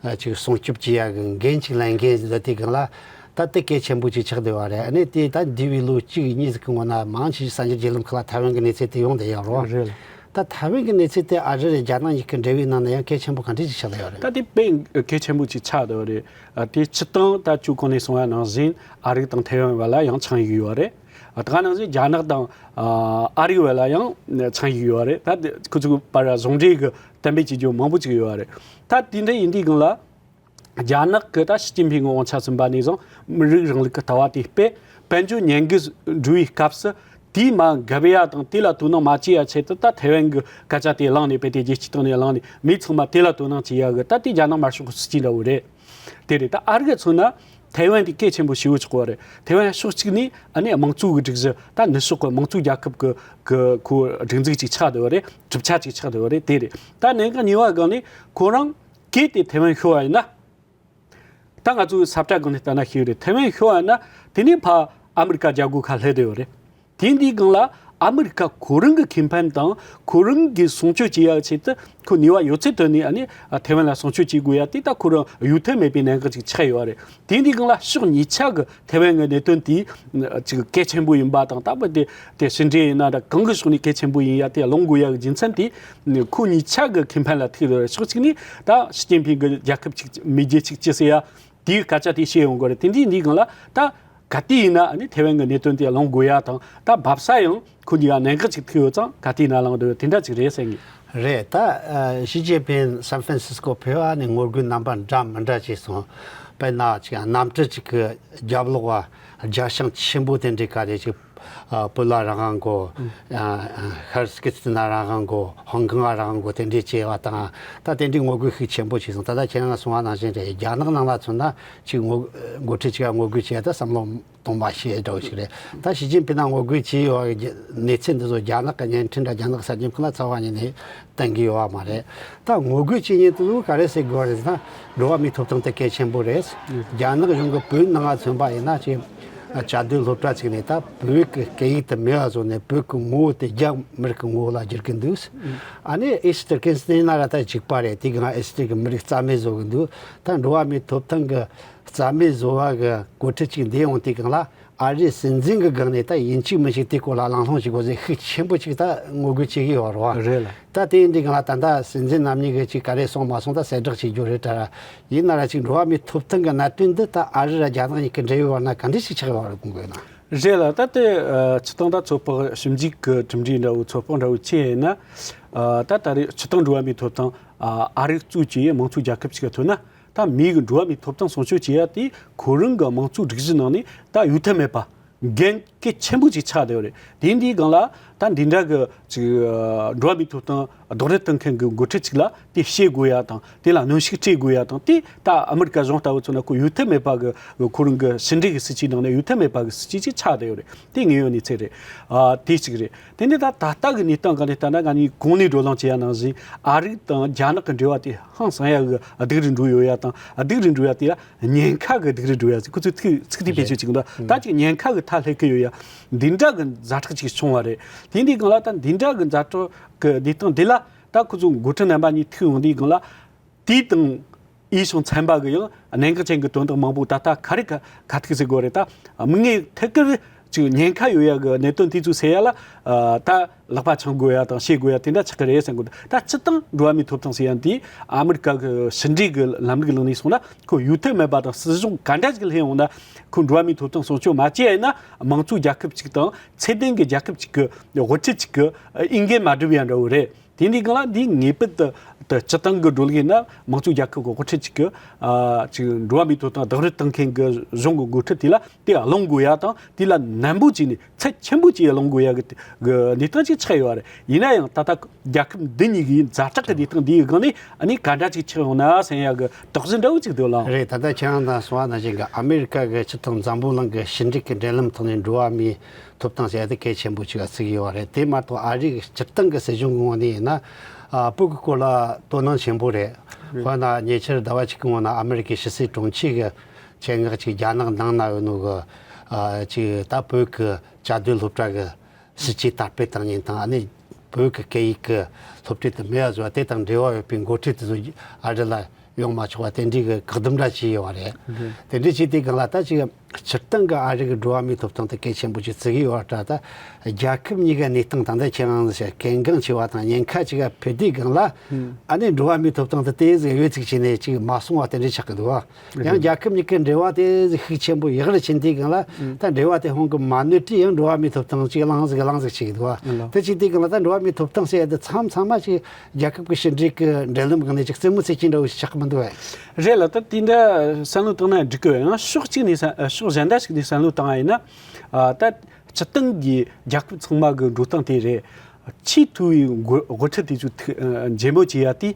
ཨ་ཅིག་སྲུང་སྐྱོབ་བྱེད་ཡ་གི་འགན་ཅིག་ལེན་མཁན་ཟེར་དུས་སྒང་ལ། ད་དེ་གལ་ཆེན་པོ་ཅིག་ཆགས་བསྡད་པ་རེད། ཨ་ནི་དེ་ད་འདས་པའི་ལོ་གཅིག་གཉིས་ཟིག་གི་སྔོན་ན་མང་ཆེ་ཞིག་གསར་འགྱུར་བརྒྱུད་ལམ་ཁག་ལ་ཐའེ་ཝན་གྱི་གནས་ཚུལ་དེ་ཡོང་བསྡད་ཡོད་རེད། རེད། ད་ཐའེ་ཝན་གྱི་གནས་ཚུལ་དེ་ཨ་རི་རེད་རྒྱ་ནག་གཉིས་ཀྱི་འབྲེལ་བའི་ནང་ན་ཡང་གལ་ཆེན་པོ་ག་འདྲ་ཞིག་ཆགས་བསྡད་ཡོད་རེད། ད་དེ་དཔེ་གལ་ཆེན་པོ་ཅིག་ཆགས་བསྡད་ཡོད་རེད། ཨ་དེ་སྤྱིར་བཏང་ད་ཅུ་གོང་ནས་གསུངས་པ་ནང་བཞིན་ཨ་རི་དང་ཐའེ་ཝན་བར་ལ་ཡང་ཆིངས་ཡིག་ཡོད་རེད། ཨ་ད་ག་ནང་བཞིན་རྒྱ་ནག་དང་ཨ་རི་བར་ལ་ཡང་ཆིངས་ཡིག་ཡོད་རེད། ད་དེ་ཁོ་ཚོའི་བར་ཟུང་འབྲེལ་གྱི་གཏན་འབེབས་བྱེད་རྒྱུ་མང་པོ་ཅིག་ཡོད་རེད། ད་དེ་འདྲ་ཡིན་དུས་སྒང་ལ། རྒྱ་ནག་གི་ད་ཞི་ཅིན་ཕིང་གི་དབང་ཆ་ཟིན་པ་ནས་བཟུང་མི་རིགས་རིང་ལུགས་ཀྱི་ལྟ་བ་དེ་སྤེལ། དཔལ་འབྱོར་ཉམས་རྒུད་འགྲོ་བའི་སྐབས་སུ་དེའི་མ་འགལ་བ་དང་དེ་ལ་དོ་སྣང་མ་བྱེད་ཡ་ཆེད་དུ་ད་ཐའེ་ཝན་གྱི་སྐད་ཆ་དེ་བླངས་ནས་དཔེ་དེ་རྒྱལ་སྤྱིའི་སྟེང་ནས་བླངས་ནས་མི་ཚང་མ་དེ་ལ་དོ་སྣང་བྱེད་ཡ་གི་ད་དེ་རྒྱ་ནག་དམར་ཤོག་གི་སྲིད་ཇུས་འདྲ་བོ་རེད། དེ་རེད། ད་ཨ་རི་ག་མཚོན་ན་ཐའེ་ཝན་དེ་གལ་ཆེན་པོ་ཞེ་པོ་ཆགས་པ་རེད། ཐའེ་ཝན་ཕྱོགས་གཅིག་ནས་ཨ་ནི་དམངས་གཙོ་གི་སྒྲིག་གཞི་ད་ནུབ་ཕྱོགས་གི་དམངས་གཙོ་རྒྱལ་ཁབ་གི་གི་ཁོ་སྒྲིག་འཛུགས་གཅིག་ཆགས་བསྡད་པ་རེད། གྲུབ་ཆ་གཅིག་ཆགས་བསྡད་པ་རེད། དེ་རེད། ད་གནད་འགག་གཉིས་པ་སྒང་ནས་ཁོ་རང་གལ་ཏེ་ཐའེ་ཝན་ཤོར་བ་ཡིན་ན། ད་ང་ཚོའི་ས་བཀྲ་སྒང་ནས་ལྟ་ན་ཤེས་རེད། ཐའེ་ཝན་ཤོར་བ་ཡིན་ན་དེ་ནས་ཕར་ཨ་མི་རི་ཀ་རྒྱལ་སྒོ་ཁ་སླེབས་བསྡད་ཡོད་རེད། དེ་འདིའི་སྒང་ལ་ཨ་མི་རི་ཀ་ཁོ་རང་གི་ཁེ་ཕན་དང་ཁོ་རང་གི་སྲུང་སྐྱོབ་བྱེད་ཡག་ཆེད་དུ་ཁོ་ནུས་པ་ཡོད་ཚད་བཏོན་ནས་ཨ་ནི་ཐའེ་ཝན་ལ་སྲུང་སྐྱོབ་བྱེད་དགོས་ཡ་དེ་ད་ཁོ་རང་ཡུལ་ཐོན་མེད་པའི་གནད་འགག་ཅིག་ཆགས་ཡོད་རེད། དེ་འདིའི་སྒང་ལ་ཕྱོགས་གཉིས་ཆ་གི་ཐའེ་ཝན་གྱི་གནད་དོན་དེ་ཅིག་གལ་ཆེན་པོ་ཡིན་པ་དང་། ད་བར་དེ་དེ་ཕྱི་འབྲེལ་ཡིན་ན་འདྲ་གང་གི་ཕྱོགས་ནས་གལ་ཆེན་པོ་ཡིན་ཡ་དེ་སློང་དགོས་ཡ་གི་རྒྱུ་མཚན་དེ་ཁོ་གཉིས་ཆ་གི་ཁེ་ཕན་ལ་ཐུག་ཡོད་རེད། ཕྱོགས་གཅིག་ནས་ད་ཞི་ཅིན་ཕིང་གི་རྒྱལ་ཁབ་གཅིག་མེས་རྒྱལ་གཅིག་སྤྱི་ཟེར་ཡ་དེའི་སྐད་ཆ་དེ་བཤད་ཡོང་གི་རེད། དེ་འདྲའི་འདིའི་སྒང་ལ་ད་ག་དུས་ཡིན་ན་ཨ་ནི་ཐའེ་ཝན་གྱི་གནད་དོན་དེ་སློང་དགོས་ཡ་དང་། ད་འབབ་ས་ཡང་ཁོ་གཉིས་ཀ་གནད་འགག་ཅིག་ཐུག་ཡོད་ཙང་ག་དུས་ཡིན་ན་སློང་འདོད་དེ་འདྲ་ཅིག་རེད་བསམ་གི། རེད། ད་ཨ་ཞི་ཅིན་ཕིང་སན་ཧྥ་རན་སིས་ཀོ་ཕེབས་པ་ནས་ངོ་རྒོལ་རྣམ་པ་འདྲ་མི་འདྲ་བྱས་སོང་། དཔེར་ན་ཅིག་གནམ་གྲུ་ཅིག་གི་རྒྱབ་ལོགས་བ་རྒྱ་ཤང་ཆེན་པོ་དེ་འདྲའི་ག་རེ་ཅིག་ཨ་བོད་ལ་རང་དབང་དགོས། ཨ་ཤར་སྐྱིད་སྟོན་ན་རང་དབང་དགོས། ཧོང་ཀོང་ང་རང་དབང་དགོས། དེ་འདྲའི་བྱས་པ་དང་། ད་དེ་འདྲའི་ངོ་རྒོལ་ཤུགས་ཆེན་པོ་བྱས་སོང་། ད་ལྟ་ཁྱེད་རང་གསུངས་པ་ནང་བཞིན་རེད། རྒྱ་ནག་ནང་ལ་མཚོན་ན་ཅིག་ངོ་འགོ་ཁྲིད་ཅིག་ག་ངོ་རྒོལ་བྱས་ད་བསམ་བློ་གཏོང་བ་ཞེས་འདྲ་བོ་ཞིག་རེད། ད་ཞི་ཅིན་ཕིང་ན་ངོ་རྒོལ་བྱས་ཡོད་པའི་གནས་ཚུལ་འདི་ཚོ་རྒྱ་ནག་གི་བརྙན་འཕྲིན་དང་རྒྱ་ནག་གསར་འགྱུར་ཁག་ལ་རྩ་བ་ཉིད་ནས་བསྟན་གྱི་ཡོད་པ་མ་རེད། ད་ངོ་རྒོལ་བྱེད་མཁན་དེ་ཚོ་ག་རེ་ཟེར་དགོས་རེད་ཟེར་ན། འགྲོ་བ་མིའི་ཐོབ་ཐང་དེ་གལ་ཆེན་པོ་རེད། རྒྱ་ནག་གཞུང་གི་བོད་ནང་ང་མཚོན་པ་ཡིན་ན་ཅིག་བཅའ་སྡོད་སློབ་གྲྭ་ཚུགས་ནས་ད་བོད་ཀྱི་སྐད་ཡིག་དེ་མེད་པ་བཟོ་ནས་བོད་ཀྱི་ངོ་བོ་དེ་རྒྱ་མི་རིགས་ཀྱི་ངོ་བོ་ལ་བསྒྱུར་གྱི་འདུག་ཨ་ནི་ཨེ་སི་ཏུར་ཀན་སི་ན་ར་ད་གཅིག་པ་རེད། དེ་གང་ཨེ་སི་ཏུར་གྱི་མི་རིགས་རྩ་མེད་བཟོ་གི་འདུག་ད་འགྲོ་བ་མིའི་ཐོབ་ཐང་གི་རྩ་མེད་བཟོ་བ་གི་འགོ་ཁྲིད་ཅིག་འདས་ཡོང་དུས་སྒང་ལ། ཨ་རིའི་སྲིད་འཛིན་གྱི་སྒང་ནས་ད་ཡིན་གཅིག་མིན་གཅིག་དེའི་སྐོར་ལ་གླེང་སློང་བྱེད་དགོས་ཟེར་ཤུགས་ཆེན་པོ་ཅིག་ད་ངོ་རྒོལ་བྱེད་ཀྱི་ཡོད་རེད་བ། རེད་ལ། ད་དེ་ཡིན་དུས་སྒང་ལ་ད་ལྟ་སྲིད་འཛིན་རྣམ་གཉིས་ཀྱིས་ཅིག་ག་རེ་གསུངས་མ་གསུངས་ད་གསལ་བསྒྲགས་བྱེད་རྒྱུ་རེད་དྲ། ཡིན་ན་ར་ཅིག་འགྲོ་བ་མིའི་ཐོབ་ཐང་གི་གནད་དོན་འདི་ད་ཨ་རི་ར་རྒྱ་ནག་གཉིས་ཀྱི་འབྲེལ་ཡོད་བར་ན་ག་འདྲ་ཞིག་ཆགས་ཡོད་རེད་དགོངས་དགོས་ན། རེད་ལ། ད་དེ་ཨ་སྤྱིར་བཏང་ད་ཚོད་དཔག་ཞིབ་འཇུག་གི་གྲུབ་འབྲས་འདྲ་བོ་ཚོད་དཔག་འདྲ་བོ་བྱས་ཡིན་ན། ཨ་ད་ད་རེས་སྤྱིར་བཏང་འགྲོ་བ་མིའི་ཐོབ་ཐང་ཨ་ཨ་རི་གཙོས་ཀྱི་དམངས་གཙོ་རྒྱལ་ཁབ་ཅིག་ག་མཚོན་ན། ད་མིའི་གི་འགྲོ་བ་མིའི་ཐོབ་ཐང་སྲུང་སྐྱོབ་བྱེད་ཡ་དེ་ཁོ་རང་གི་དམངས་གཙོའི་སྒྲིག་གཞི་ནང་ནས་ད་ཡུལ་ཐེ་མེད་པ་འགན་གལ་ཆེན་པོ་ཅིག་ཆགས་བསྡད་ཡོད་རེད། དེ་འདིའི་སྒང་ལ་ད་འདི་འདྲ་གི་ཅིག་ཨ་འགྲོ་བ་མིའི་ཐོབ་ཐང་ རྡོག་རོལ་གཏོང་མཁན་གྱི་འགོ་ཁྲིད་ཅིག་ལ་དེ་བཤད་དགོས་ཡ་དང་། དེ་ལ་གནོན་ཤུགས་སྤྲད་དགོས་ཡ་དང་། དེ་ད་ཨ་མི་རི་ཀ་གཞུང་ལྟ་བུ་ཚོ་ན་ཁོ་ཡོད་ཐབས་མེད་པ་གི་ཁོ་རང་གི་ཕྱི་འབྲེལ་གྱི་སྲིད་ཇུས་ནང་ནས་ཡོད་ཐབས་མེད་པ་གི་སྲིད་ཇུས་ཅིག་ཆགས་བསྡད་ཡོད་རེད། དེ་དངོས་ཡོད་གནས་ཚུལ་རེད། ཨ། དེ་གཅིག་རེད། དེ་ནས་ད་ད་ལྟ་གི་གནས་སྟངས་སྒང་ནས་ལྟ་ན། ང་གཉིས་གོང་ནས་བགྲོ་གླེང་བྱེད་ཡ་ནང་བཞིན། ཨ་རི་དང་རྒྱ་ནག་གི་འབྲེལ་བ་དེ་ཧང་སང་ཡ་གི་སྡུག་རུ་འགྲོ་ཡོད་ཡ་དང་། སྡུག་རུ་འགྲོ་ཡ་དེ་ལ་ཉེན་ཁ་གི་སྡུག་རུ་འགྲོ་ཡ་ཟེར། ཁོ་ཚོས་ཚིག་ཚིག་དེ་བེད་སྤྱོད་བྱེད་གི་འདུག། ད་ཅིག་ཉེན་ཁ་གི་མཐའ་སླེབས་ཀྱི་ཡོད་ཡ། འདི་འདྲ་གི་ཛ་དྲག་ཅིག་བྱུང་བ་རེད། དེ་འདི་སྒང་ལ་ད་འདི་འདྲ་གི་ཛ་དྲག་གི་གནས་སྟངས་འདི་ལ་ད་ཁོ་ཚོ་འགོ་ཁྲིད་རྣམ་པ་གཉིས་ཐུག་ཡོང་དུས་སྒང་ལ། དེ་དང་དེ་བྱུང་ཚན་པ་གི་ཡང་གནད་འགག་ཅན་གྱི་དོན་དག་མང་པོ་ད་ལྟ་ག་རེ་ག་ག་ཐུག་ཟེར་དགོས་རེད། ད་དམིགས་ངེས་ཐད་ཀར་ཅིག་ཉེན་ཁ་ཡོད་ཡ་གི་གནད་དོན་དེ་ཚོ་སེལ་ཡ་ལ། ཨ། ད་ལག་པ་འཆང་དགོས་ཡ་དང་བཤད་དགོས་ཡ་དེ་འདྲ་ཆགས་ཀྱི་རེད་བསམ་གི་འདུག། ད་སྤྱིར་བཏང་འགྲོ་བ་མིའི་ཐོབ་ཐང་ཟེར་ཡ་འདི་ཨ་མི་རི་ཀ་གི་ཕྱི་འབྲེལ་གི་ལམ་ལུགས་ལ་གནས་སོང་ན། ཁོ་ཡོད་ཐབས་མེད་པ་དང་། སྲིད་གཞུང་ག་འདྲ་ཞིག་སླེབས་ཡོང་ན་ཁོ་འགྲོ་བ་མིའི་ཐོབ་ཐང་སྲུང་སྐྱོབ་མ་བྱས་ཡིན་ན། དམངས་གཙོའི་རྒྱལ་ཁབ་ཅིག་དང་ཚད་ལྡན་གྱི་རྒྱལ་ཁབ་ཅིག་གི་དབུ་ཁྲིད་ཅིག་གི་འོས་འགན་མ་བསྒྲུབས་ཡ་འདྲ་བོ་རེད། དེ་འདི་སྒང་ལ་འདི་ངེས་པར་དུ་དུ་སྤྱིར་བཏང་གི་བགྲོ་གླེང་ཡིན་ན། དམངས་གཙོའི་རྒྱལ་ཁབ་ཀྱི་དབུ་ཁྲིད་ཅིག་གི། ཨ། ཅིག་འགྲོ་བ་མིའི་ཐོབ་ཐང་རྡོག་རོལ་གཏོང་མཁན་གྱི་གཞུང་གི་འགོ་ཁྲིད་དེ་ལ་དེ་སློང་དགོས་ཡ་དང་། དེ་ལ་ནན་པོ་བྱས་ནས་ཚད་ཆེན་པོ་བྱས་སློང་དགོས་ཡ་གི་གི་གནས་སྟངས་ཅིག་ཆགས་ཡོད་རེད། ཡིན་ན་ཡང་ད་ལྟ་རྒྱལ་ཁབ་འདི་གཉིས་ཀྱི་ཛ་དྲག་གི་གནས་སྟངས་འདིའི་སྒང་ནས་ཨ་ནི་ག་འདྲ་ཅིག་ཆགས་ཡོང་ན་ཟེར་ཡ་གི་དོགས་གཞི་འདྲ་བོ་ཅིག་འདུག་ལགས། རེད། ད་ལྟ་ཁྱེད་རང་དང་གསུངས་པ་ནང་བཞིན་གྱི་ཨ་མེ་རི་ཀ་གི་སྤྱིར་བཏང་འཛམ་བུ་གླིང་གི་ཕྱི་འབྲེལ་གྱི་འབྲེལ་ལམ་ཐོག་ནས་འགྲོ་བ་མིའི་ཐོབ་ཐང་ཟེར་ཡ་དེ་གལ་ཆེན་པོ་ཅིག་ལ་བརྩི་གི་ཡོད་རེད། དེ་མ་གཏོགས་ཨ་རིའི་སྤྱིར་བཏང་གི་སྲིད་གཞུང་གི་ངོས་ནས་ཡིན་ན། ཨ། བོད་ཀྱི་སྐོར་ལ་དོ་སྣང་ཆེན་པོ་རེད། དཔེར་ན་ཉེ་ཆར་ཟླ་བ་གཅིག་གི་སྔོན་ན་ཨ་མེ་རི་ཀའི་ཕྱི་སྲིད་དྲུང་ཆེ་གི་ཆེད་མངགས་ཅིག་རྒྱ་ནག་ནང་ན་ཡོད་ནོ་གི། ཨ། ཅིག་ད་བོད་ཀྱི་བཅའ་སྡོད་སློབ་གྲྭ་གི་སྲིད་ཇུས་དར་སྤེལ་བཏང་མཁན་དང་། ཨ་ནི་བོད་ཀྱི་སྐད་ཡིག་གི་སློབ་ཁྲིད་དེ་མེད་པ་བཟོ་བ་དེ་དང་འབྲེལ་བ་ཡོད་པའི་འགོ་ཁྲིད་དེ་ཚོ་ཨ་རི་ལ་ཡོང་མ་ཆོག་པ་དེ་འདྲའི་གི་བཀག་སྡོམ་འདྲ་བྱས་ཡོད་པ་རེད། དེ་འདྲ་བྱས་དུས་སྒང་ལ་ད་ཅིག་སྤྱིར་བཏང་གི་ཨ་རི་གི་འགྲོ་བ་མིའི་ཐོབ་ཐང་དེ་གལ་ཆེན་པོ་ཅིག་བརྩི་གི་ཡོད་པ་འདྲ། ད་རྒྱལ་ཁབ་གཉིས་ཀའི་གནས་སྟངས་ད་ལྟ་ཁྱེད་རང་ཟེར་གལ་འགངས་ཆེ་བ་དང་ཉེན་ཁ་ཅིག་ག་ཕེབས་དུས་སྒང་ལ། ཨ་ནི་འགྲོ་བ་མིའི་ཐོབ་ཐང་དེ་དེ་ཟིག་འོས་ཚིག་བྱས་ནས་ཅིག་མ་སོང་བ་དེ་འདྲ་ཆགས་ཀྱི་འདུག་བ། ཡང་རྒྱལ་ཁབ་གཉིས་ཀའི་འབྲེལ་བ་དེ་ཟིག་ཤུགས་ཆེན་པོ་ཡག་རུ་ཕྱིན་དུས་སྒང་ལ། ད་འབྲེལ་བ་དེ་ཧོང་གི་མ་གནོད་དུས་ཡང་འགྲོ་བ་མིའི་ཐོབ་ཐང་ཅིག་གླེང་ཟིག་གླེང་ཟིག་བྱེད་ཀྱི་འདུག་བ། དེ་བྱེད་དུས་སྒང་ལ་ད་འགྲོ་བ་མིའི་ཐོབ་ཐང་ཟེར་ཡ་དེ་མཚམས་མཚམས་མ་ཅིག་རྒྱལ་ཁབ་ཀྱི་ཕྱི་འབྲེལ་གྱི་འབྲེལ་ལམ་སྒང་ནས་ཅིག་རྩེད་མོ་རྩེ་གི་འདྲ་བོ་ཞིག་ཆགས་ཀྱི་མི་འདུག་བས། རེད་ལགས། ད་དེ་འདྲ་བསམ་བློ་བཏང་ན་འགྲིག་གི། ཡང་ཕྱོགས་གཅིག་ནས་བསམ། ཕྱོགས་གཞན་དག་ཞིག་ནས་བསམ་བློ་བཏང་བ་ཡིན་ན། ཨ། ད་སྤྱིར་བཏང་གི་རྒྱལ་ཁབ་ཚང་མ་གི་འགྲོ་སྟངས་དེ་རེད། ཆེས་མཐོ་བའི་འགོ་དབུ་ཁྲིད་དེ་ཚོ་ཐུག་ཨ། མཇལ་མོ་བྱེད་ཡ་དེ།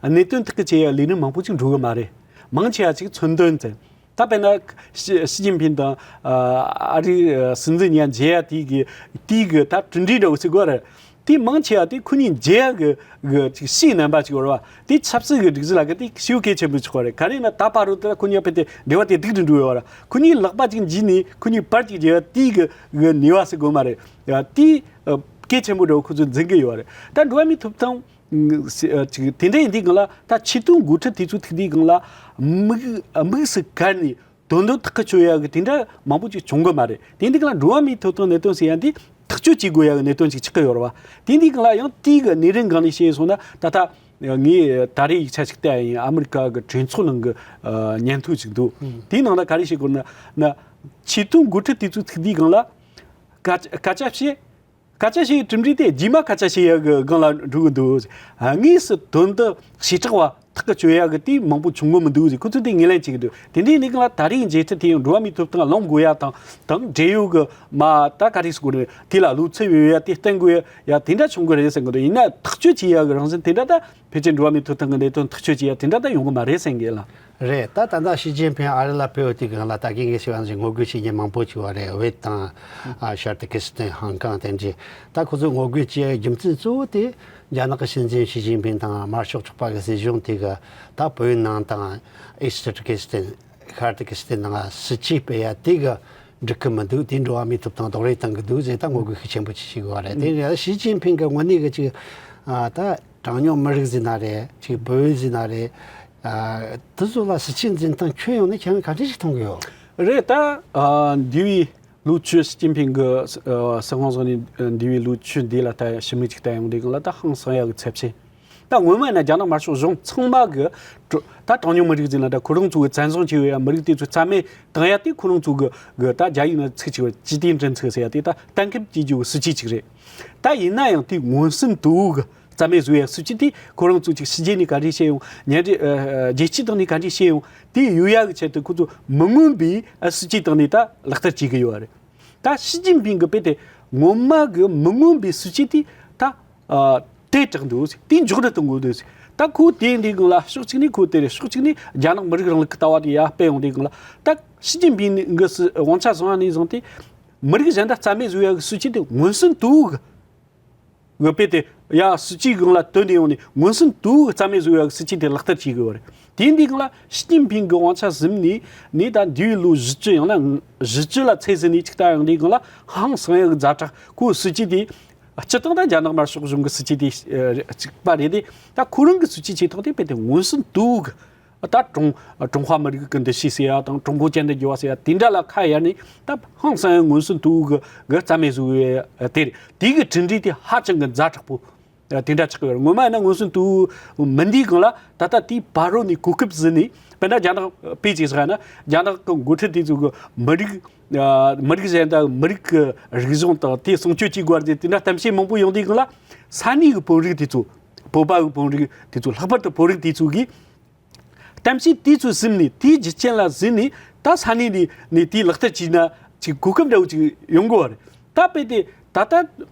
གནད་དོན་ཐག་གི་བཅད་ཡ་ལས་རིམ་མང་པོ་ཅིག་འགྲོ་གི་མ་རེད། མང་ཆེ་བ་ཅིག་མཚོན་དོན་ཙམ། ད་དཔེར་ན་ཞི་ཞི་ཅིན་ཕིང་དང་། ཨ། ཨ་རིའི་སྲིད་འཛིན་གཉིས་མཇལ་ཡ་དེ་གི་དེ་གི་ད་གྲུབ་འབྲས་འདྲ་བོ་ཟེར་དགོས་རེད། དེ་མང་ཆེ་བ་དེ་ཁོ་གཉིས་མཇལ་ཡ་གི་གི་ཅིག་ཕྱིའི་རྣམ་པ་ཅིག་ཡོད་རེད་བ། དེ་ཆབ་སྲིད་ཀྱི་སྒྲིག་གཞི་ལ་གི་དེ་ཞེ་པོ་གལ་ཆེན་པོ་ཆགས་པ་རེད། ག་རེ་ཡིན་ན་ད་བར་དུ་ད་ཁོ་གཉིས་བར་དེ་འབྲེལ་བ་དེ་སྡུག་ཏུ་འགྲོ་ཡོད་རེད། ཁོ་གཉིས་ལག་པ་ཅིག་འཇུས་ནས་ཁོ་གཉིས་བར་ཅིག་མཇལ་ཡ་དེ་གི་གི་ནུས་པ་ཟེར་དགོས་མ་རེད། ཡ། དེ་ཨ། གལ་ཆེན་པོ་འདྲ་བོ་ཁོ་ཚོས་འཛིན་གི་ཡོད་རེད། ད་འགྲོ་བ་མིའི་ཐོབ་ཐང་ཨ། ཅིག་དེ་འདྲ་ཡིན་དུས་སྒང་ལ། ད་ཆེས་མཐོའི་འགོ་ཁྲིད་དེ་ཚོ་ཐུག་དུས་སྒང་ལ་དམིགས་དམིགས་སུ་བཀར་ནས་དོན་དུ་ཐག་གཅོད་ཡ་གི་དེ་འདྲ་མང་པོ་ཅིག་བྱུང་གི་མ་རེད། དེ་འདི་ག་ལ་འགྲོ་བ་མིའི་ཐོབ་ཐང་གནད་དོན་ཟེར་ཡ་འདི་ཐག་གཅོད་བྱེད་དགོས་ཡ་གི་གནད་དོན་ཅིག་ཆགས་ཀྱི་ཡོད་རེད་བ། དེ་འདི་ག་ལ་ཡང་དེའི་གི་གནས་རིམ་སྒང་ནས་བཤད་སོང་ན། ད་ལྟ་ངས་ད་རེས་ཡིག་ཆ་ཞིག་བལྟས་ཡིན། ཨ་མི་རི་ཀ་གི་གྲོས་ཚོགས་ནང་གི་ཨ། སྙན་ཐོ་ཞིག་འདུག། དེའི་ནང་ལ་ག་རེ་བཤད་དགོས་ན་ན། ཆེས་མཐོའི་འགོ་ཁྲིད་དེ་ཚོ་ཐུག་དུས་སྒང་ལ་སྐད་སྐད་ཆ་བཤད། སྐད་ཆ་བཤད་ཡའི་གྲུབ་འབྲས་དེ་རྗེས་མ་སྐད་ཆ་བཤད་ཡ་གི་སྒང་ལ་འགྲོ་གི་འདུག། དངོས་སུ་དོན་དུ་བྱེ་བྲག་པ་ཐག་གཅོད་ཡ་གི་དེ་མང་པོ་བྱུང་གི་མི་འདུག་ཟེར། ཁོ་ཚོས་དེ་ངོས་ལེན་བྱེད་ཀྱི་འདུག། དེ་འདྲའི་གནས་སྟངས་ལ་ད་རེས་མཇལ་འཕྲད་དེ་ཡང་འགྲོ་བ་མིའི་ཐོབ་ཐང་སློང་དགོས་ཡ་དང་། དང་འབྲེལ་ཡོད་གི་མ་ད་ག་རེ་ཟེར་དགོས་རེད། དེ་ལ་བློ་འཚབ་ཡོད་ཡ་དེ་བསྟན་དགོས་ཡ་དེ་འདྲ་བྱུང་གི་རེད་བསམ་གི་འདུག། ཡིན་ན་ཐག་གཅོད་བྱེད་ཡ་གི་རང་བཞིན་དེ་འདྲ་ད། ཕལ་ཆེར་འགྲོ་བ་མིའི་ཐོབ་ཐང་གི་གནད་དོན་ཐག་གཅོད་བྱེད་ཡ་དེ་འདྲ་ད་ཡོང་གི་མ་རེད་བསམ་གི་ལགས། རེད། ད་ད་ལྟ་ཞི་ཅིན་ཕིང་ཨ་རི་ལ་ཕེབས་ཡོད་དུས་སྒང་ལ་ད་གིན་ངས་ཞུས་པ་ནང་བཞིན་ངོ་རྒོལ་བྱེད་མཁན་མང་པོ་ཅིག་ཡོད་རེད། བོད་དང་། ཨ། ཤར་ཏུར་ཀི་སི་ཐན། ཧང་ཀང་དེ་འདྲའི། ད་ཁོ་ཚོས་ངོ་རྒོལ་བྱེད་ཡའི་རྒྱུ་མཚན་གཙོ་བོ་དེ་རྒྱ་ནག་གི་སྲིད་འཛིན་ཞི་ཅིན་ཕིང་དང་དམར་ཤོག་ཚོགས་པ་གི་སྲིད་གཞུང་དེ་གིས་ད་བོད་ནང་དང་ཨི་སི་ཊར་ཀི་སི་ཐན། ཤར་ཏུར་ཀི་སི་ཐན་ནང་སྲིད་ཇུས་སྤེལ་ཡ་དེ་གིས་འགྲིག་གི་མི་འདུག། དེ་འགྲོ་བ་མིའི་ཐོབ་ཐང་རྡོག་རོལ་གཏོང་གི་འདུག་ཟེར་ད་ངོ་རྒོལ་ཤུགས་ཆེན་པོ་ཅིག་བྱེད་དགོས་པ་རེད། དེ་ཡང་ཞི་ཅིན་ཕིང་གི་ངོས་ནས་གི་ཅིག། ཨ། ད་གྲངས་ཉུང་མི་རིགས་ཟེར་ན་རེད། ཅིག་བོད་ཟེར་ན་རེད། ཨ། དེ་ཚོ་ལ་སྲིད་ཇུས་འཛིན་སྟངས་ཁྱོན་ཡོངས་ནས་ཁྱེད་རང་ག་འདྲ་ཞིག་མཐོང་གི་ཡོད། རེད། ད། ཨ། འདས་པའི་ལོ་བཅུ། ཞི་ཅིན་ཕིང་གི། ཨ། སྲིད་དབང་བཟུང་ནས་འདས་པའི་ལོ་བཅུ་འདི་ལ་ད་ཞིབ་མོ་ཅིག་ལྟ་ཡོང་དུས་སྒང་ལ་ད་ཧང་སང་ཡ་གི་ཚབས་ཆེན། ད་སྔོན་མ་ཡིན་ན་རྒྱ་ནག་དམར་ཤོག་གཞུང་ཚང་མ་གི་ད་གྲངས་ཉུང་མི་རིགས་ཟེར་ན་ད་ཁོ་རང་ཚོ་གི་བཙན་བཟུང་བྱས་ཡོད་ཡ་མི་རིགས་དེ་ཚོ་རྩ་མེད་བཏང་ཡ་དེ་ཁོ་རང་ཚོ་གི་གི་ད་རྒྱ་ཡིག་ནང་ཚིག་ཅིག་ཡོད། 既定政策 ཟེར་ཡ་དེ་ད་གཏན་འཁེལ་བྱེད་རྒྱུ་གི་སྲིད་ཇུས་ཅིག་རེད། ད་ཡིན་ན་ཡང་དེ་མངོན་སུམ་དུ་གི་རྩ་མེད་བཟོ་ཡ་སྲིད་ཇུས་དེ་ཁོ་རང་ཚོ་ཅིག་ཕྱི་རྒྱལ་ནས་ག་རེ་བཤད་ཡོང་། མཉམ་འབྲེལ། ཨ། རྒྱལ་སྤྱིའི་སྟེང་ནས་ག་རེ་བཤད་ཡོང་། དེ་ཡོད་ཡ་གི་ཆེད་དུ་ཁོ་ཚོ་མི་མངོན་པའི་སྲིད་ཇུས་སྟེང་ནས་ད་ལག་བསྟར་བྱེད་གི་ཡོད་རེད། ད་ཞི་ཅིན་ཕིང་གི་དཔེ་དེ་ངོ་མ་གི་མི་མངོན་པའི་སྲིད་ཇུས་དེ་ད། ཨ། དེ་དྲག་འདུག་ཟེར། དེ་མགྱོགས་རུ་གཏོང་དགོས་འདུག་ཟེར། ད་ཁོ་དེ་འདི་སྒང་ལ་ཕྱོགས་གཅིག་ནས་ཁོ་དེ་རེད། ཕྱོགས་གཅིག་ནས་རྒྱ་ནག་མི་རིགས་རིང་ལུགས་ཀྱི་ལྟ་བ་དེ་ཡར་སྤེལ་ཡོང་དུས་སྒང་ལ། ད་ཞི་ཅིན་ཕིང་གི་སྲིད་དབང་ཆ་བཟུང་བ་ནས་བཟུང་སྟེ་མི་རིགས་གཞན་དག་རྩ་མེད་བཟོ་ཡག་གི་སྲིད་ཇུས་དེ་མངོན་སུམ་དུ་གི་དཔེ་དེ་ཡ་སྲིད་ཇུས་སྒང་ལ་བཏོན་ནས་ཡོང་ནས་མངོན་སུམ་དུ་གི་རྩ་མེད་བཟོ་ཡག་གི་སྲིད་ཇུས་དེ་ལག་བསྟར་བྱེད་དགོས་པ་རེད། དེ་འདི་སྒང་ལ་ཞི་ཅིན་ཕིང་གི་དབང་ཆ་ཟིན་ནས་ནས་ད་འདིའི་ལོ་བཞི་བཅུ་ཡང་ན་བཞི་བཅུ་ལ་ཚད་ཟིན་ནས་ཅིག་ལྟ་ཡོང་དུས་སྒང་ལ་ཧང་སང་ཡག་གི་ཛ་དྲག་ཁོའི་སྲིད་ཇུས་དེ། སྤྱི་བཏང་ད་རྒྱ་ནག་དམར་ཤོག་གཞུང་གི་སྲིད་ཇུས་དེ་ཨ་གཅིག་པ་རེད་དེ། ད་ཁོ་རང་གི་སྲིད་ཇུས་བྱེད་སྟངས་དེ་དཔེ་དེ་མངོན་སུམ་དུ་གི་ད་ཀྲུང་ཀྲུང་ཧྭ་མི་རིགས་ཀྱི་འདུ་ཤེས་ཟེར་ཡ་དང་ཀྲུང་གོ་ཅན་དུ་འགྱུར་བ་ཟེར་ཡ་དེ་འདྲ་ལ་ཁ་གཡར་ནས་ད་ཧང་སང་ཡང་མངོན་སུམ་དུ་གི་གི་རྩ་མེད་བཟོ་བའི་དེ་རེད། དེ་གི་གྲུབ་འབྲས་དེ་ཧ་ཅང་གི་ཛ་དྲག་པོ་དེ་འདྲ་ཆགས་ཀྱི་ཡོད་རེད། ངོ་མ་ཡིན་ན་མངོན་སུམ་དུ་མིན་དུས་སྒང་ལ་ད་ལྟ་དེའི་བར་རོ་ནས་གོ་སྐབས་ཟིན་ནས་དཔེར་ན་རྒྱ་ནག་དཔེ་ཅིག་བཞག་ན་རྒྱ་ནག་གི་འགོ་ཁྲིད་དེ་ཚོ་གི་མི་རིགས། ཨ། མི་རིགས་གཞན་དག་མི་རིགས་ཀྱི་རིག་གཞུང་དང་དེ་སྲུང་སྐྱོབ་བྱེད་དགོས་པ་དེ་དེ་འདྲ་གཏམ་བཤད་མང་པོ་ཡོང་དུས་སྒང་ལ་ས་གནས་ཀྱི་བོད་རིགས་དེ་ཚོ། བོད་པ་གི་བོད་རིགས་དེ་ཚོ་ལྷག་པར་དུ་བོད་རིགས་དེ་ཚོ་གིས་གཏམ་བཤད་དེ་ཚོ་གསུམ་ནས་དེའི་རྒྱུ་རྐྱེན་ལ་གཟིགས་ནས་ད་ས་གནས་ནས་ནས་དེའི་ལག་བསྟར་བྱས་ན་ཅིག་གོ་སྐབས་འདྲ་བོ་ཅིག་ཡོང་དགོས་པ་རེད། ད་དཔེ་དེ་ད་ལྟ་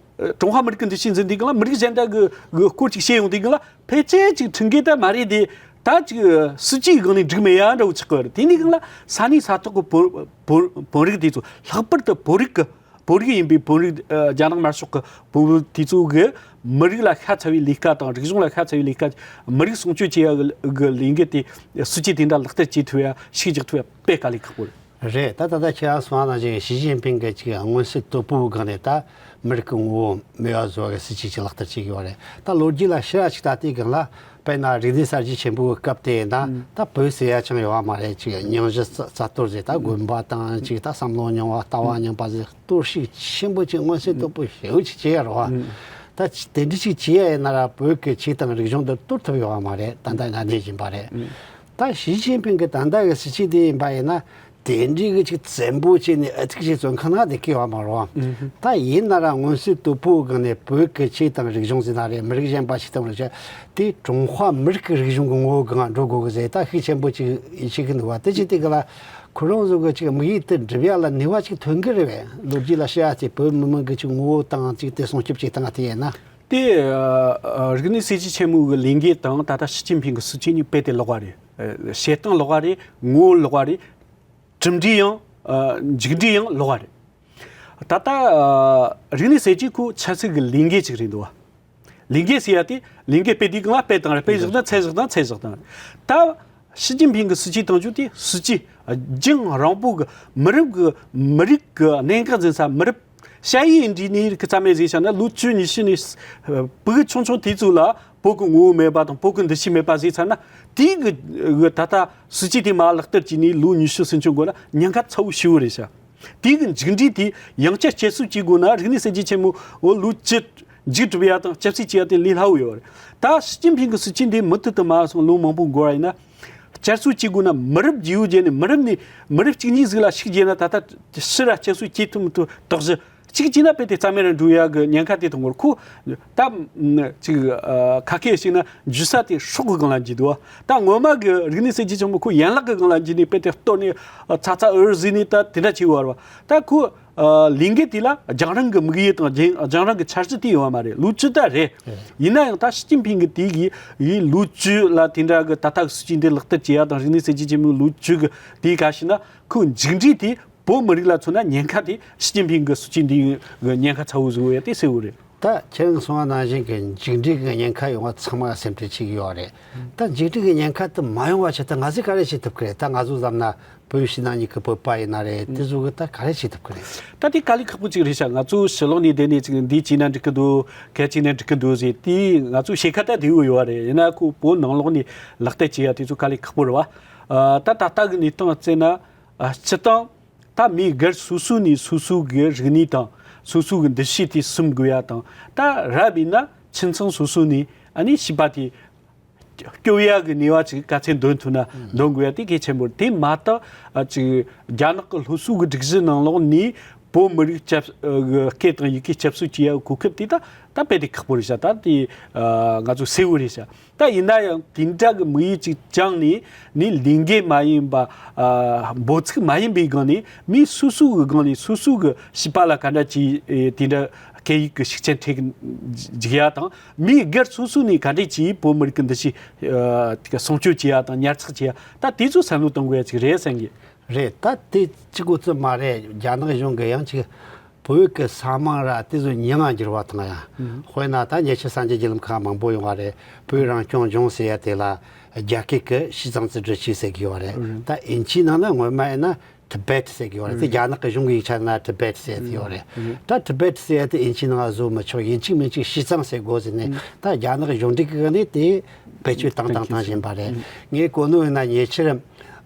ཀྲུང་ཧྭ་མི་རིགས་ཀྱི་འདུ་ཤེས་འཛིན་དུས་སྒང་ལ་མི་རིགས་གཞན་དག་གི་གི་སྐོར་ཅིག་བཤད་ཡོང་དུས་སྒང་ལ་ཕལ་ཆེར་ཅིག་ཁྲིམས་འགལ་ད་མ་རེད་དེ། ད་ཅིག་སྲིད་ཇུས་སྒང་ནས་འགྲིག་མེད་ཡ་འདྲ་བོ་ཆགས་ཀྱི་ཡོད་རེད། དེ་འདི་སྒང་ལ་ས་གནས་ས་ཐོག་གི་བོད་བོད་བོད་རིགས་དེ་ཚོ་ལྷག་པར་དུ་བོད་རིགས་ཀྱི་བོད་རིགས་ཡིན་པའི་བོད་རིགས་ཨ་རྒྱ་ནག་དམར་ཤོག་གི་བོད་རིགས་དེ་ཚོ་གི་མི་རིགས་ལ་ཤ་ཚ་བའི་ལས་ཀ་དང་རིག་གཞུང་ལ་ཤ་ཚ་བའི་ལས་ཀ། མི་རིགས་སྲུང་སྐྱོབ་བྱེད་ཡ་གི་གི་ལས་འགུལ་དེ་སྲིད་ཇུས་དེ་འདྲ་ལག་བསྟར་བྱེད་ཐུབ་ཡ་ཤུགས་རྒྱག་ཐུབ་ཡ་དཔེ་དཀའ་ལས་ཁག་པོ་རེད། རེད། ད་ད་ལྟ་ཁྱེད་རང་གསུངས་པ་ནང་བཞིན་ཞི་ཅིན་ཕིང་གི་ཅིག་མངོན་གསལ་དོད་པོའི་སྒང་ནས་ད་མི་རིགས་ཀྱི་ངོ་བོ་མེད་པ་བཟོ་བའི་སྲིད་ཇུས་ཅིག་ལག་བསྟར་བྱེད་ཀྱི་ཡོད་རེད། ད་ལོ་རྒྱུས་ལ་ཕྱིར་ར་ཅིག་ལྟ་དུས་སྒང་ལ་དཔེར་ན་རིག་གནས་གསར་བརྗེ་ཆེན་པོའི་སྐབས་དེ་ཡིན་ན་ད་བོད་ཟེར་ཡ་ཅང་ཡོད་པ་མ་རེད། ཅིག་རྙིང་གཞི་རྩ་རྩ་གཏོར་ཟེར། ད་དགོན་པ་དང་ཅིག་ད་བསམ་བློ་རྙིང་བ་ལྟ་བ་རྙིང་པ་ཟེར་གཏོར་བཤིག་ཆེན་པོ་ཅིག་མངོན་གསལ་དོད་པོ་ཞེ་པོ་ཅིག་བྱས་ཡ་རེད་བ། ད་དེ་འདྲ་ཅིག་བྱས་ཡ་ཡིན་ན་ར་བོད་ཀྱི་ཆོས་དང་རིག་གཞུང་འདི་གཏོར་ཐུབ་ཡོད་པ་མ་རེད། ད་ལྟ་ང་གནས་བཞིན་པ་རེད། ད་ཞི་ཅིན་ཕིང་གི་ད་ལྟ་གི་སྲིད་ཇུས་དེ་ཡིན་པ་ཡིན་ན། དེ་འདྲའི་གི་ཅིག་བཙན་པོ་བྱས་ནས་ཨ་ཐུག་ཅིག་བཙོན་ཁང་ནང་བསྡད་ཀྱི་ཡོད་མ་རེད། ཨུ་ཧུ། ད་ཡིན་ན་ར་མངོན་གསལ་དོད་པོའི་སྒང་ནས་བོད་ཀྱི་ཆོས་དང་རིག་གཞུང་ཟེར་ན་རེད། མི་རིགས་གཞན་པ་ཞིག་དང་རིག་གཞུང་དེ་ཀྲུང་ཧྭ་མི་རིགས་ཀྱི་རིག་གཞུང་གི་ངོ་བོ་སྒང་འགྲོ་དགོས་གི་ཟེར་ད་ཤུགས་ཆེན་པོ་ཅིག་བྱེད་ཀྱི་འདུག་བ། དེ་ཅིག་དེ་གི་ལ་ཁོ་རང་ཚོ་གི་ཅིག་དམིགས་ཡུལ་དེ་འགྲུབ་ཡ་ལ་ནུས་པ་ཅིག་ཐོན་གི་རེད་པས། ལོ་རྒྱུས་ལ་བཤད་ཡ་དེ་བོད་མི་མང་གི་ཅིག་ངོ་བོ་དང་ཅིག་དེ་སྲུང་སྐྱོབ་བྱེད་སྟངས་དེ་ཡིན་ན། དེ་ཨ་ཨ་རིག་གནས་སྲིད་ཇུས་ཆེན་མོའི་གི་ལས་འགུལ་དང་ད་ལྟ་ཞི་ཅིན་ཕིང་གི་སྲིད་ཇུས་གཉིས་དཔེ་དེ་ལོགས་པ་རེད། ཨ་བྱེད་སྟངས་ལོགས་པ་རེད། ངོ་བོ་ལོགས་པ་རེད། གྲུབ་འབྲས་ཡང་ཨ་མཇུག་འབྲས་ཡང་ལོགས་པ་རེད། ད་ལྟ་ཨ་རིག་གནས་སྲིད་ཇུས་ཁོ་ཆབ་སྲིད་ཀྱི་ལས་འགུལ་ཅིག་རེད་འདུག་བ། ལས་འགུལ་ཟེར་ཡ་དེ་ལས་འགུལ་སྤེལ་དུས་སྒང་ལ་སྤེལ་བཏང་རེད། སྤེལ་བཞག་དང་ཚད་བཞག་དང་ཚད་བཞག་དང་། ད་ཞི་ཅིན་ཕིང་གི་སྲིད་ཇུས་བཏང་རྒྱུ་དེ་སྲིད་ཇུས་རྒྱང་རིང་པོ་གི་མི་རབས་ཀྱི་མི་རིགས་ཀྱི་གནད་འགག་འཛིན་ས། མི་རབས་ཞ་ཡི་འདྲི་ནས་རིགས་ཀྱི་རྩ་མེད་བཟོས་བཞག་ན། ལོ་བཅུ་ཉི་ཤུ་ནས་ཕྲུ་གུ་ཆུང་ཆུང་དེ་ཚོ་ལ་བོད་ཀྱི་ངོ་བོ་མེད་པ་དང་བོད་ཀྱི་འདུ་ཤེས་མེད་པ་བཟོས་ཚར་ན། དེའི་གི་གི་ད་ལྟ་སྲིད་ཇུས་དེ་མར་ལག་བསྟར་བྱས་ནས་ལོ་ཉི་ཤུ་ཟིན་ཆོག་འགོར་ན་ཉེན་ཁ་ཚ་བོ་ཞེ་པོ་རེད་ཤག་དེའི་གི་མཇུག་འབྲས་དེ་ཡང་བསྐྱར་བསྐྱར་གསོ་བྱེད་དགོས་ན་རིག་གནས་གསར་བརྗེ་ཆེན་མོ་འོ་ལོ་བཅུ་མཇུག་སྒྲུབ་ཡ་དང་བསྐྱར་གསོ་བྱེད་ཡ་དེ་ལས་སླ་བོ་ཡོད་རེད། ད་ཞི་ཅིན་ཕིང་གི་སྲིད་ཇུས་འདི་མུ་མཐུད་དུ་མར་སོང་ལོ་མང་པོ་འགོར་བ་ཡིན་ན། བསྐྱར་གསོ་བྱེད་དགོས་ན་མི་རབས་བརྗེ་བོ་བརྗེ་ནས་མི་རབས་ནས་མི་རབས་གཅིག་གཉིས་ཟིག་ལ་ཤུགས་རྒྱག་ན་ད་ལྟ་ཕྱིར་ར་བསྐྱར་གསོ་བྱེད་ཐུབ་མི་ཐུབ་དོགས་གཞི། གཅིག་བྱས་ན་དཔེ་དེ་རྩ་མེད་ར་འགྲོ་ཡ་གི་ཉེན་ཁ་དེ་མཐོང་གི་རེད། ཁོ་ད་ཅིག་ཨ་ཁ་སྐད་ཞིག་ན་འཇུ་ས་དེ་སྲོག་གི་སྒང་ལ་འཇུ་འདུག་བ། ད་ངོ་མ་གི་རིག་གནས་གསར་བརྗེ་ཆེན་མོ་ཁོ་ཡན་ལག་གི་སྒང་ལ་འཇུ་ནས་དཔེ་དེ་གཏོར་ནས་ཨ་ཚ་ཚ་འུར་འུར་ཟིག་ནས་ད་དེ་འདྲ་བྱེད་བར་བ། ད་ཁོ་ཨ་ལས་འགུལ་དེ་ལ་རྒྱང་རིང་གི་དམིགས་ཡུལ་དང་རྒྱང་རྒྱང་རིང་གི་འཆར་གཞི་དེ་ཡོད་བ་མ་རེད། ལོ་བཅུ་ད་རེད། ཡིན་ན་ཡང་ད་ཞི་ཅིན་ཕིང་གི་དེ་གི་ཡི་ལོ་བཅུ་ལ་དེ་འདྲ་གི་ད་ལྟ་གི་སྲིད་ཇུས་འདི་ལག་བསྟར་བྱེད་ཡ་དང་རིག་གནས་གསར་བརྗེ་ཆེན་མོའི་ལོ་བཅུ་གི་དེའི་ཁ་ཕྱེ་ན་ཁོའི་མཇུག་འབྲས་དེ་བོད་མི་རིགས་ལ་མཚོན་ན་ཉེན་ཁ་དེ་ཞི་ཅིན་ཕིང་གི་སྲིད་ཇུས་འདི་གི་ཉེན་ཁ་ཚ་བོ་བཟོ་ཡ་དེ་གསལ་བོ་རེད། ད་ཁྱེད་རང་གསུངས་པ་ནང་བཞིན་གི་མཇུག་འབྲས་གི་ཉེན་ཁ་ཡོང་བ་ཚང་མ་སེམས་ཁྲལ་བྱེད་ཀྱི་ཡོད་རེད། ད་མཇུག་འབྲས་གི་ཉེན་ཁ་དེ་མ་ཡོང་བ་ཆེད་དུ་ང་ཚོས་ག་རེ་བྱེད་ཐུབ་ཀྱི་རེད། ད་ང་ཚོ་བསམ་ན་བོད་ཕྱི་ནང་གཉིས་ཀྱི་བོད་པ་ཡིན་ན་རེད། དེ་ཚོ་གི་ད་ག་རེ་བྱེད་ཐུབ་ཀྱི་རེད། ད་དེ་དཀའ་ལས་ཁག་པོ་ཅིག་རེད་ཤག་ང་ཚོ་ཕྱི་ལོགས་ནས་བསྡད་ནས་ཅིག་འདི་བྱས་ན་འགྲིག་གི་འདུག་གལ་བྱས་ན་འགྲིག་གི་འདུག་ཟེར་དེ་ང་ཚོ་ཤེས་ཁ་ད་བདེ་བོ་ཡོད་རེད། ཡིན་ན་ཁོ་བོད་ནང་ལོགས་ནས་ལག་བསྟར་བྱེད་ཡ་དེ་ཚོ་དཀའ་ལས་ཁག་པོ་རེད་བ། ཨ་ད་ད་ལྟ་གི་གནས་སྟངས་བརྩིས་ན་ཨ་སྤྱི་བཏང་ད་མི་སྒེར་སོ་སོ་ནས་སོ་སོ་གི་རིག་གནས་དང་སོ་སོ་གི་འདུ་ཤེས་དེ་སྲུང་དགོས་ཡ་དང་། ད་རབ་ཡིན་ན་ཁྱིམ་ཚང་སོ་སོ་ནས་ཨ་ནི་བྱིས་པ་དེ་སྐྱོབ་ཡ་གི་ནུས་པ་ཅིག་ག་ཚད་འདོན་ཐུབ་ན་འདོན་དགོས་ཡ་དེ་གལ་ཆེན་པོ་རེད། དེ་མ་གཏོགས་ཨ་ཅིག་རྒྱ་ནག་གི་སློབ་གསོ་གི་སྒྲིག་གཞི་ནང་ལོགས་ནས་བོད་མི་རིགས་སྐད་དང་ཡི་གེ་སྐྱབས་གསོ་བྱེད་ཡ་གི་གོ་སྐབས་དེ་ད་ད་དཔེ་དེ་ཁག་པོ་རེད་ཤག་ད་དེ་ཨ་ང་ཚོ་གསལ་བོ་རེད་ཤག་ད་ཡིན་ན་ཡང་དེ་འདྲ་གི་དམིགས་ཡུལ་ཅིག་བཅངས་ནས་ནི་ལས་འགན་མ་ཡིན་པ་ཨ་འབོད་ཚིག་མ་ཡིན་པའི་སྒང་ནས་མི་སོ་སོ་གི་སྒང་ནས་སོ་སོ་གི་བྱིས་པ་ལ་ག་འདྲ་ཅིག་ཨེ་དེ་འདྲ་ སྐད་ཡིག་གི་ཤུགས་རྐྱེན་ཐེབས་འཇུག་ཡ་དང་། མིའི་སྒེར་སོ་སོ་ནས་ག་འདྲས་ཀྱིས་བོད་མི་རིགས་ཀྱི་འདུ་ཤེས་ཨ་དེ་ག་སྲུང་སྐྱོབ་བྱེད་ཡ་དང་ཉར་ཚགས་བྱེད་ཡ། ད་དེ་ཚོ་བསམ་བློ་གཏོང་དགོས་ཡ་ཅིག་རེད་བསམ་གི། རེད། ད་དེ་གཅིག་པོ་ཙམ་མ་རེད། རྒྱ་ནག་གཞུང་གི་ཡང་ཅིག་བོད་ཀྱི་ས་མིང་ར་དེ་ཚོ་མྱིང་ང་འགྱུར་བ་བཏང་ཡ། ཨུ། དཔེར་ན་ད་ཉེ་ཆར་གསར་འགྱུར་བརྒྱུད་ལམ་ཁག་མང་པོ་ཡོང་བ་རེད། བོད་རང་སྐྱོང་ལྗོངས་ཟེར་ཡ་དེ་ལ་རྒྱ་སྐད་ཀྱི་ཞི་ཙང་ཙི་འབྲི་ཆུ་ཟེར་གི་ཡོད་རེད། ཨུ། ད་དབྱིན་ཇིའི་ནང་ན་སྔོན་མ་ཡིན་ན་Tibet ཟེར་གི་ཡོད་རེད། དེ་རྒྱ་ནག་གི་གཞུང་གི་ཡིག་ཆ་ན་Tibet ཟེར་གི་ཡོད་རེད། ད་Tibet ཟེར་ཡ་དེ་དབྱིན་ཇིའི་ནང་བཟོ་མི་ཆོག་ཡིན་གཅིག་མིན་གཅིག་ཞི་ཙང་ཟེར་དགོས་ཟེར་ནས། ད་རྒྱ་ནག་གི་གཞུང་འབྲེལ་གི་ནས་དེ་བེད་སྤྱོད་བཏང་བཏང་བཏང་བཞིན་པ་རེད། ངས་གོ་ནོ་ཡིན་ན་ཉེ་ཆར་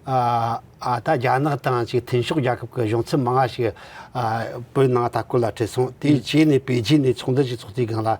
ཨ་ཨ་ད་རྒྱ་ནག་དང་ཅིག་མཐུན་ཕྱོགས་རྒྱལ་ཁབ་ཀྱི་གཞུང་ཚབ་མང་ང་ཞིག་ཨ་བོད་ནང་ལྟ་སྐོར་ལ་ཁྲིད་སོང་། དེའི་རྗེས་ནས་པེ་ཅིན་ནས་ཚོགས་འདུ་ཞིག་ཚོགས་དུས་སྒང་ལ་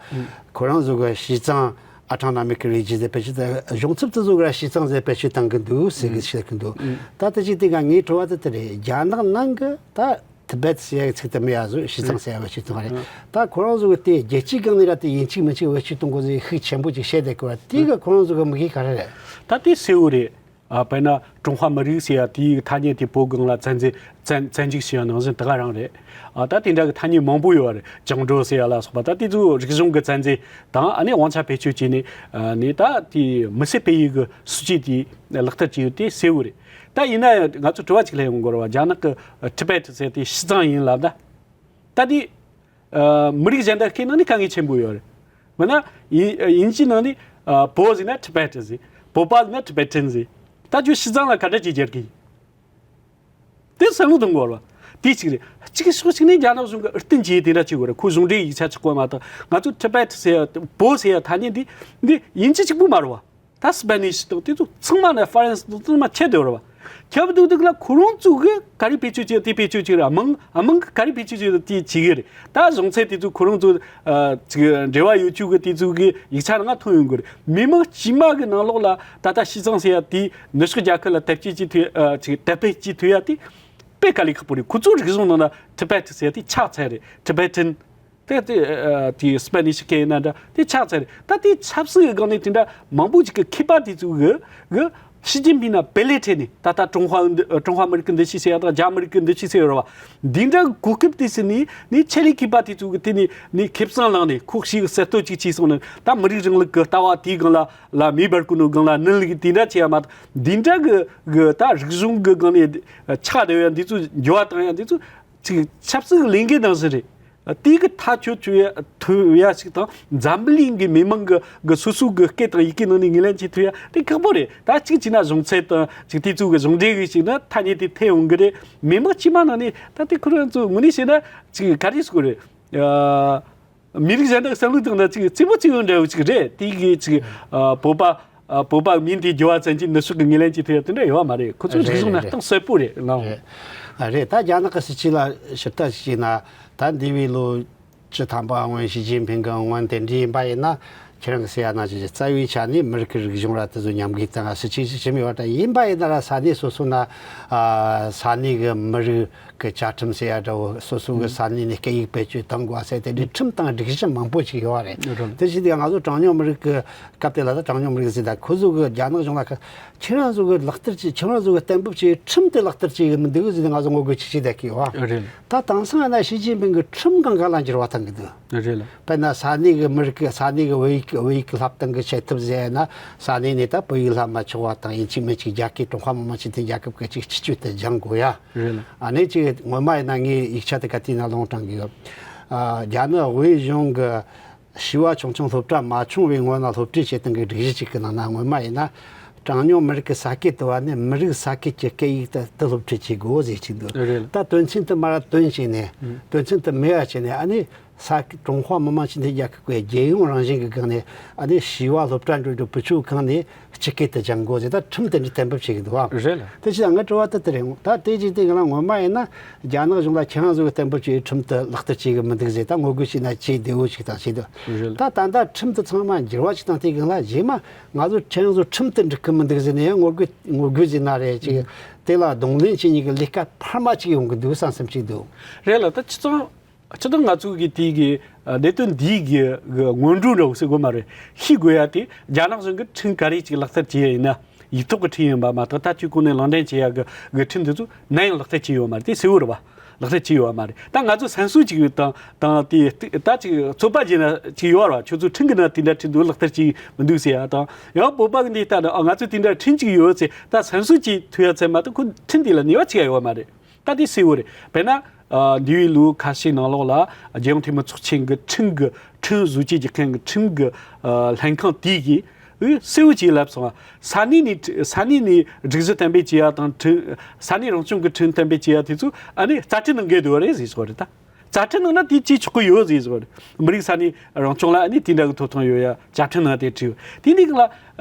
ཁོ་རང་ཚོ་གི་ཞི་ཙང་ཨ་ཊོ་ནོ་མིག་རི་ཇན་ཟེར་བེད་སྤྱོད་དང་། གཞུང་ཚབ་དེ་ཚོ་གི་ར་ཞི་ཙང་ཟེར་བེད་སྤྱོད་བཏང་གི་འདུག་ཟེར་གི་བཤད་གི་འདུག་ད་དེ་ཅིག་དེ་ག་ངའི་དྲི་བ་དེ་དེ་རེད། རྒྱ་ནག་ནང་གི་ད་Tibet ཟེར་ཡ་གི་ཚིག་དེ་མེད་ཡ་བཟོ་ཞི་ཙང་ཟེར་ཡ་བེད་སྤྱོད་བཏང་བ་རེད། ད་ཁོ་རང་ཚོ་གི་དེ་རྒྱལ་སྤྱིའི་སྒང་ནས་ར་དེ་ཡིན་གཅིག་མིན་གཅིག་བེད་སྤྱོད་གཏོང་དགོས་ཟེར་ཤུགས་ཆེན་པོ་ཅིག་བཤད་བསྡད་གི་བ། དེ་གི་ཁོ་རང་ཚོ་གི་དམིགས་ཡུལ་ག་རེ་རེད། ད་དེ་གསལ་བོ་རེད། ཨ་དཔེར་ན་ཀྲུང་ཧྭ་མི་རིགས་ཟེར་ཡ་དེའི་ཐ་སྙད་དེ་བོད་སྒང་ལ་བཙན་འཛུལ་བཙན་བཙན་འཇུག་བྱས་པ་ནང་བཞིན་དེ་ག་རང་རེད། ཨ་ད་དེ་འདྲ་གི་ཐ་སྙད་མང་པོ་ཡོད་རེད། བཅིངས་འགྲོལ་ཟེར་ཡ་ལ་སོགས་པ། ད་དེ་ཚོ་རིག་གཞུང་གི་བཙན་འཛུལ་དང་ཨ་ནི་དབང་ཆ་བེད་སྤྱོད་བྱས་ནས་ཨ་ནི་ད་དེ་མི་སེར་སྤེལ་ཡུལ་གི་སྲིད་ཇུས་དེ་ལག་བསྟར་བྱས་ཡོད་དེ་གསལ་བོ་རེད། ད་ཡིན་ན་ཡང་ང་ཚོ་དྲི་བ་གཅིག་ལ་ཡོང་དགོས་རེད་བ། རྒྱ་ནག་གི་Tibet ཟེར་དེ་ཞི་ཙང་ཡིན་ལབ་ན། ད་དེ་ཨ་མི་རིགས་གཞན་དག་གི་ནང་ནས་དཀའ་ངལ་ཆེན་པོ་ཡོད་རེད། མིན་ན་དབྱིན་དབྱིན་ཇིའི་ནང་ནས་ཨ་བོད་ཟེར་ན་Tibet ཟེར། བོད་པ་ཟེར་ན་Tibetan ཟེར། ད་ཁྱོད་ཞི་ཙང་ལ་ག་འདྲ་ཅིག་སྦྱར་གི་ཡིན། དེ་བསམ་བློ་གཏོང་དགོས་རེད་བ། དེ་གཅིག་རེད། གཅིག་ཕྱོགས་གཅིག་ནས་རྒྱ་ནག་གཞུང་གིས་འུར་བསྟན་བྱས་དེ་འདྲ་བྱེད་དགོས་རེད། ཁོ་གཞུང་འབྲེལ་ཡིག་ཆ་ཆགས་དགོས་མ་གཏོགས། ང་ཚོ་Tibet ཟེར་ཡ་བོད་ཟེར་ཡ་ཐ་སྙད་འདི་འདི་དབྱིན་ཇི་གཅིག་པུ་མ་རེད་བ། ད་Spanish དང་དེ་ཚོ་ཚང་མ་ནས་French དང་ཚང་མ་ཁྱད་དུ་ཡོད་རེད་བ། ཁྱད་དུ་འདུག་ལ་ཁོ་རང་ཚོ་གི་ག་རེ་བེད་སྤྱོད་བྱེད་དེ་བེད་སྤྱོད་བྱེད་རེད། དམངས་དམངས་གི་ག་རེ་བེད་སྤྱོད་བྱེད་དེ་བྱེད་གི་རེད། ད་གཞུང་ཚབ་དེ་ཚོ་ཁོ་རང་ཚོ་ཨ་ཅིག་འབྲེལ་བ་ཡོད་ཆོག་གི་དེ་ཚོ་གི་ཡིག་ཆ་ནང་ཐོན་ཡོང་གི་རེད། མི་མང་དཀྱུས་མ་གི་ནང་ལོགས་ལ་ད་ལྟ་ཞི་ཙང་ཟེར་ཡ་དེ་ནུབ་ཕྱོགས་རྒྱལ་ཁབ་ལ་དར་རྒྱས་ཀྱི་ཐོས་ཨ་ཅིག་དར་སྤེལ་གྱི་ཐོས་ཡ་དེ་དཔེ་དཀའ་ལས་ཁག་པོ་རེད། ཁོ་ཚོ་རིག་གཞུང་ནང་ན་Tibet ཟེར་ཡ་དེ་ཆགས་ཚར་རེད། Tibetan དེ་དེ་ཨ་དེ་Spanish སྐད་ཡིན་ན་འདྲ་དེ་ཆགས་ཚར་རེད། ད་དེ་ཆབ་སྲིད་ཀྱི་སྒང་ནས་དེ་འདྲ་མང་པོ་ཅིག་གི་མཁས་པ་དེ་ཚོ་གི་གི་ཞི་ཅིན་ཕིང་ན་བེད་ལེ་ཁྲིད་ནས་ད་ལྟ་ཀྲུང་ཧྭ་འདི་ཀྲུང་ཧྭ་མི་རིགས་ཀྱི་འདུ་ཤེས་ཟེར་ཡ་དང་རྒྱ་མི་རིགས་ཀྱི་འདུ་ཤེས་ཟེར་ཡོད་རེད་བ། འདི་འདྲ་གོ་སྐབས་དེ་ཟིན་ནས་ནི་ཆེད་ལས་མཁས་པ་དེ་ཚོ་གི་དེ་ནས་ནི་ཁེ་བཟང་བླངས་ནས་ཁོ་ཞིག་གསར་གཏོད་ཅིག་བྱས་སོང་ནས། ད་མི་རིགས་རིང་ལུགས་ཀྱི་ལྟ་བ་དེའི་སྒང་ལ་ལ་མེ་འབར་གོ་ནོ་སྒང་ལ་ནི་ལུགས་དེ་འདྲ་བྱས་ཡ་མ་གཏོགས། འདི་འདྲ་གི་གི་ད་རིག་གཞུང་གི་སྒང་ནས་ཆགས་བསྡད་ཡ་འདི་ཚོ་འགྱུར་བ་བཏང་ཡ་འདི་ཚོ་ཅིག་ཆབ་སྲིད་ཀྱི་ལས་འགན་ནང་བཞིན་རེད། དེ་གི་ཐག་གཅོད་བྱེད་ཡ་ཐུབ་ཡ་ཞིག་དང་། འཛམ་བུ་གླིང་གི་མི་མང་གི་གི་སོ་སོ་གི་སྐད་དང་ཡི་གེ་ནང་ནས་ངོས་ལེན་བྱེད་ཐུབ་ཡ་དེ་ཁག་པོ་རེད། ད་གཅིག་བྱས་ན་གཞུང་ཚབ་དང་ཅིག་དེ་ཚོ་གི་གཞུང་འབྲེལ་གི་ཞིག་ན་ཐ་སྙད་དེ་ཐེ་ཡོང་གི་རེད། མི་མང་དཀྱུས་མ་ནང་ནས་ད་དེ་ཁོ་རང་ཚོ་དངོས་གནས་བཤད་ན་ཅིག་ག་རེ་ཟེར་དགོས་རེད། ཨ་མི་རིགས་གཞན་དག་བསམ་བློ་བཏང་ན་ཅིག་རྩེ་མོ་རྩེ་ཡོང་འདྲ་བོ་ཅིག་རེད། དེ་གི་ཅིག་ཨ་བོད་པ་ཨ་བོད་པ་མིང་དེ་འགྱུར་བ་ཙམ་གྱིས་ནུབ་ཕྱོགས་ཀྱི་ངོས་ལེན་བྱེད་ཐུབ་ཡ་དེ་འདྲ་ཡོད་མ་རེད། ཁོ་ཚོ་རིག་གཞུང་ན་རེད། གཏིང་ཟབ་པོ་རེད་ལགས། རེད། ཨ་རེད། ད་རྒྱ་ནག་གི་སྲིད་བྱུས་ལ་ཞིབ་ལྟ་ཞིག་བྱས་ན། ད་འདས་པའི་ལོ་བཅུ་ཐམ་པ་སྔོན་ཞི་ཅིན་ཕིང་གི་སྔོན་དེ་འདྲ་ཡིན་པ་ཡིན་ན། ཁྱེད་རང་གི་ཟེར་ཡ་ནང་བཞིན་རྩ་བའི་ཆ་ནས་མི་རིགས་ཀྱི་རིག་གཞུང་ར་དེ་ཚོ་ཉམས་རྒུད་བཏང་ཡ་སྲིད་བྱུས་ཤིག་བྱེད་མི་ཡོད་ད། ཡིན་པ་ཡིན་ན་ར་ས་གནས་སོ་སོ་ན་ཨ་ས་གནས་ཀྱི་མི་རིགས་ཀྱི་བཅའ་ཁྲིམས་ཟེར་ཡ་འདྲ་བོ། སོ་སོ་གི་ས་གནས་ནས་སྐད་ཡིག་བེད་སྤྱོད་གཏང་དགོས་ཟེར་དེ་འདྲའི་ཁྲིམས་དང་སྒྲིག་གཞི་མང་པོ་ཞིག་ཡོད་རེད། རེད། དེ་བཞིན་དུ་ང་ཚོ་གྲངས་ཉུང་མི་རིགས་ཀྱི་སྐབས་དེ་ལ་ད་གྲངས་ཉུང་མི་རིགས་ཟེར། ད་ཁོ་ཚོ་གི་རྒྱ་ནག་གཞུང་ལ་ཁ་ཁྱེད་རང་ཚོ་གི་ལག་བསྟར་བྱེད། ཁྱེད་རང་ཚོ་གི་གཏན་འབེབས་བྱེད་ཁྲིམས་དེ་ལག་བསྟར་བྱེད་གི་མི་འདུག་ཟེར་ནས་ང་ཚོ་ངོ་རྒོལ་ཅིག་བྱས་བསྡད་ཀྱི་ཡོད། རེད། ད་དེང་སང་ཡིན་ན་ཞི་ཅིན་ཕིང་གི་ཁྲིམས་སྒང་ག་ལ་འགྱུར་བ་གཏང་གི་འདུག། རེད་ལ། དཔེར་ན་ས་གནས་ཀྱི་མི་རིགས་ཀྱི་ས་གནས་ཀྱི་བོད་ཡིག་བོད་ཡིག་གི་བསླབ་སྟོན་གྱི་བྱེད་ཐབས་ཟེར་ན། ས་གནས་ནས་ད་བོད་ཡིག་བསླབ་མ་ཆོག་པ་དང་། ཡིན་གཅིག་མིན་གཅིག་རྒྱ་སྐད་ཀྲུང་ཧྭ་མི་དམངས་སྤྱི་མཐུན་རྒྱལ་ཁབ་ཀྱི་ཅིག་སྤྱི་སྤྱོད་དེ་སྦྱང་དགོས་ཡ། རེད་ལ། ཨ་ནི་ཅིག་སྔོན་མ་ཡིན་ན་ངས་ཡིག་ཆ་དེ་ག་དུས་ན་ལུང་དྲངས་གི་ཡོད། ཨ་རྒྱ་ནག་དབུས་གཞུང་གི་བྱིས་པ་ཆུང་ཆུང་སློབ་གྲྭ་མ་བྱུང་བའི་སྔོན་ལ་སློབ་ཁྲིད་བྱེད་སྟངས་ཀྱི་སྒྲིག་གཞི་ཅིག་གི་ནང་ན། སྔོན་མ་ཡིན་ན་གྲངས་ཉུང་མི་རིགས་ཀྱི་ས་སྐད་དུ་བ་ནས་མི་རིགས་ས་སྐད་ཀྱི་སྐད་ཡིག་དེ་དེ་སློབ་ཁྲིད་བྱེད་དགོས་ཟེར་གྱི་འདུག། རེད། ད་དོན་ཚན་དེ་མར་དོན་བྱས་ནས། ཨུ། དོན་ཚན་དེ་མེད་པ་བྱས་ནས། ཨ་ནི་ས་སྐད་ཀྲུང་ཧྭ་མི་དམངས་སྤྱི་མཐུན་རྒྱལ་ཁབ་ཀྱི་རྒྱལ་ཡོངས་རང་བཞིན་གྱི་སྒང་ནས། ཨ་ནི་བྱིས་པ་སློབ་གྲྭ་འགྲོ་རྒྱུ་བུ་ཕྲུག་གང་ནས་སྤྱི་སྐད་དུ་སྦྱང་དགོས་ཟེར། ད་ཁྲིམས་དེ་འདྲ་གཏན་འབེབས་བྱེད་ཀྱི་འདུག་བ། རེད་ལ། དེ་བྱས་ན་ངའི་དྲི་བ་དེ་དེ་རེད། ད་དེ་ཅིག་དེ་ག་ལ་སྔོན་མ་ཡིན་ན་རྒྱ་ནག་གཞུང་ལ་ཁྱེད་རང་ཚོ་གི་གཏན་འབེབས་བྱས་ཁྲིམས་དེ་ལག་བསྟར་བྱེད་གི་མི་འདུག་ཟེར། ད་ངོ་རྒོལ་བྱས་ན་ཆེས་བདེ་བོ་ཞིག་དང་བྱེད་འདུག། རེད་ལ། ད་ད་ལྟ་ཁྲིམས་དེ་ཚང་མ་འགྱུར་བ་ཞིག་དང་། དེ་ག་ལ་རྗེས་མ་ང་ཚོ་ཁྱེད་རང་ཚོ་ཁྲིམས་དེ་འགྲིག་གི་མི་འདུག་ཟེར་ནས་ཡང་ངོ་རྒོལ་ངོ་རྒོལ་བྱས་ན་རེད། ཅིག་དེ་ལ་གདོང་ལེན་བྱེད་མཁན་གྱི་ལས་ཀ་འཕར་མ་ཅིག་ཡོང་གི་འདུག་བསམ་བསམ་ཅིག་འདུག། རེད་ལ། ད་སྤྱི་ཚོགས་སྤྱི་བཏང་ང་ཚོ་གི་དེ་གི་ཨ་གནད་དོན་འདིའི་གི་གི་སྔོན་འགྲོ་འདྲ་བོ་ཟེར་དགོས་མ་རེད། ཤེས་དགོས་ཡ་དེ་རྒྱ་ནག་གཞུང་གི་ཁྲིམས་ག་རེ་ཅིག་ལག་བསྟར་བྱས་ཡ་ཡིན་ན། ཡིག་ཐོག་གི་ཁྲིམས་ཡིན་པ་མ་གཏོགས། ད་ཅིག་གོང་ནས་ལག་འདྲེན་བྱེད་ཡ་གི་གི་ཁྲིམས་དེ་ཚོ་ནམ་ཡང་ལག་བསྟར་བྱས་ཡོད་མ་རེད། དེ་གསལ་བོ་རེད་བ། ལག་བསྟར་བྱས་ཡོད་པ་མ་རེད། ད་ང་ཚོ་སེམས་གསོ་ཅིག་དང་དང་དེ་ད་ཅིག་རྩོད་པ་བྱས་ན་ཅིག་ཡོད་ར། ཁྱོད་ཚོ་ཁྲིམས་ཀྱི་ནང་དེ་འདྲ་ཁྲིམས་འདུག་ལག་བསྟར་བྱས་མི་འདུག་ཟེར་ཡ་དང་། ཡང་བོད་པ་གི་འདི་ལྟ་ན་ཨ་ང་ཚོ་དེ་འདྲ་ཁྲིམས་ཅིག་ཡོད་ཟེར་ད་སེམས་གསོ་ཅིག་ཐུབ་ཡ་ཚད་མ་གཏོགས་ཁོ་ཁྲིམས་དེ་ལ་ནུས་པ་ཅིག་ཡོད་པ་མ་རེད། ད་དེ་གསལ་བོ་རེད། དཔེར་ན་ཨ་འདས་པའི་ལོ་ཁ་ཤས་ནང་ལོགས་ལ་རྒྱལ་ཡོངས་འཐུས་མི་ཚོགས་ཆེན་གྱི་ཁྲིམས་ཀྱི་ཁྲིམས་བཟོ་བཅོས་བྱེད་མཁན་གྱི་ཁྲིམས་ཀྱི་ཨ་ལྷན་ཁང་དེ་གིས་ཨུ་གསལ་བོ་ཅིག་ལབ་སོང་བ། ས་གནས་ནས་ས་གནས་ནས་སྒྲིག་གཞི་གཏན་འབེབས་བྱས་ཡ་དང་ཁྲིམས་ས་གནས་རང་སྐྱོང་གི་ཁྲིམས་གཏན་འབེབས་བྱས་ཡ་དེ་ཚོ་ཨ་ནི་རྩ་ཁྲིམས་ནང་འགལ་འདུག་རེད་ཟེར་སོང་རེད་ད། རྩ་ཁྲིམས་ནང་ན་དེ་བྱེད་ཆོག་གི་ཡོད་ཟེར་སོང་རེད། མི་རིགས་ས་གནས་རང་སྐྱོང་ལ་ཨ་ནི་དེ་འདྲ་གི་ཐོབ་ཐང་ཡོད་ཡ་བཅའ་ཁྲིམས་ནང་དེ་བྲིས་ཡོད། དེ་འདི་གང་ལ་ཨ་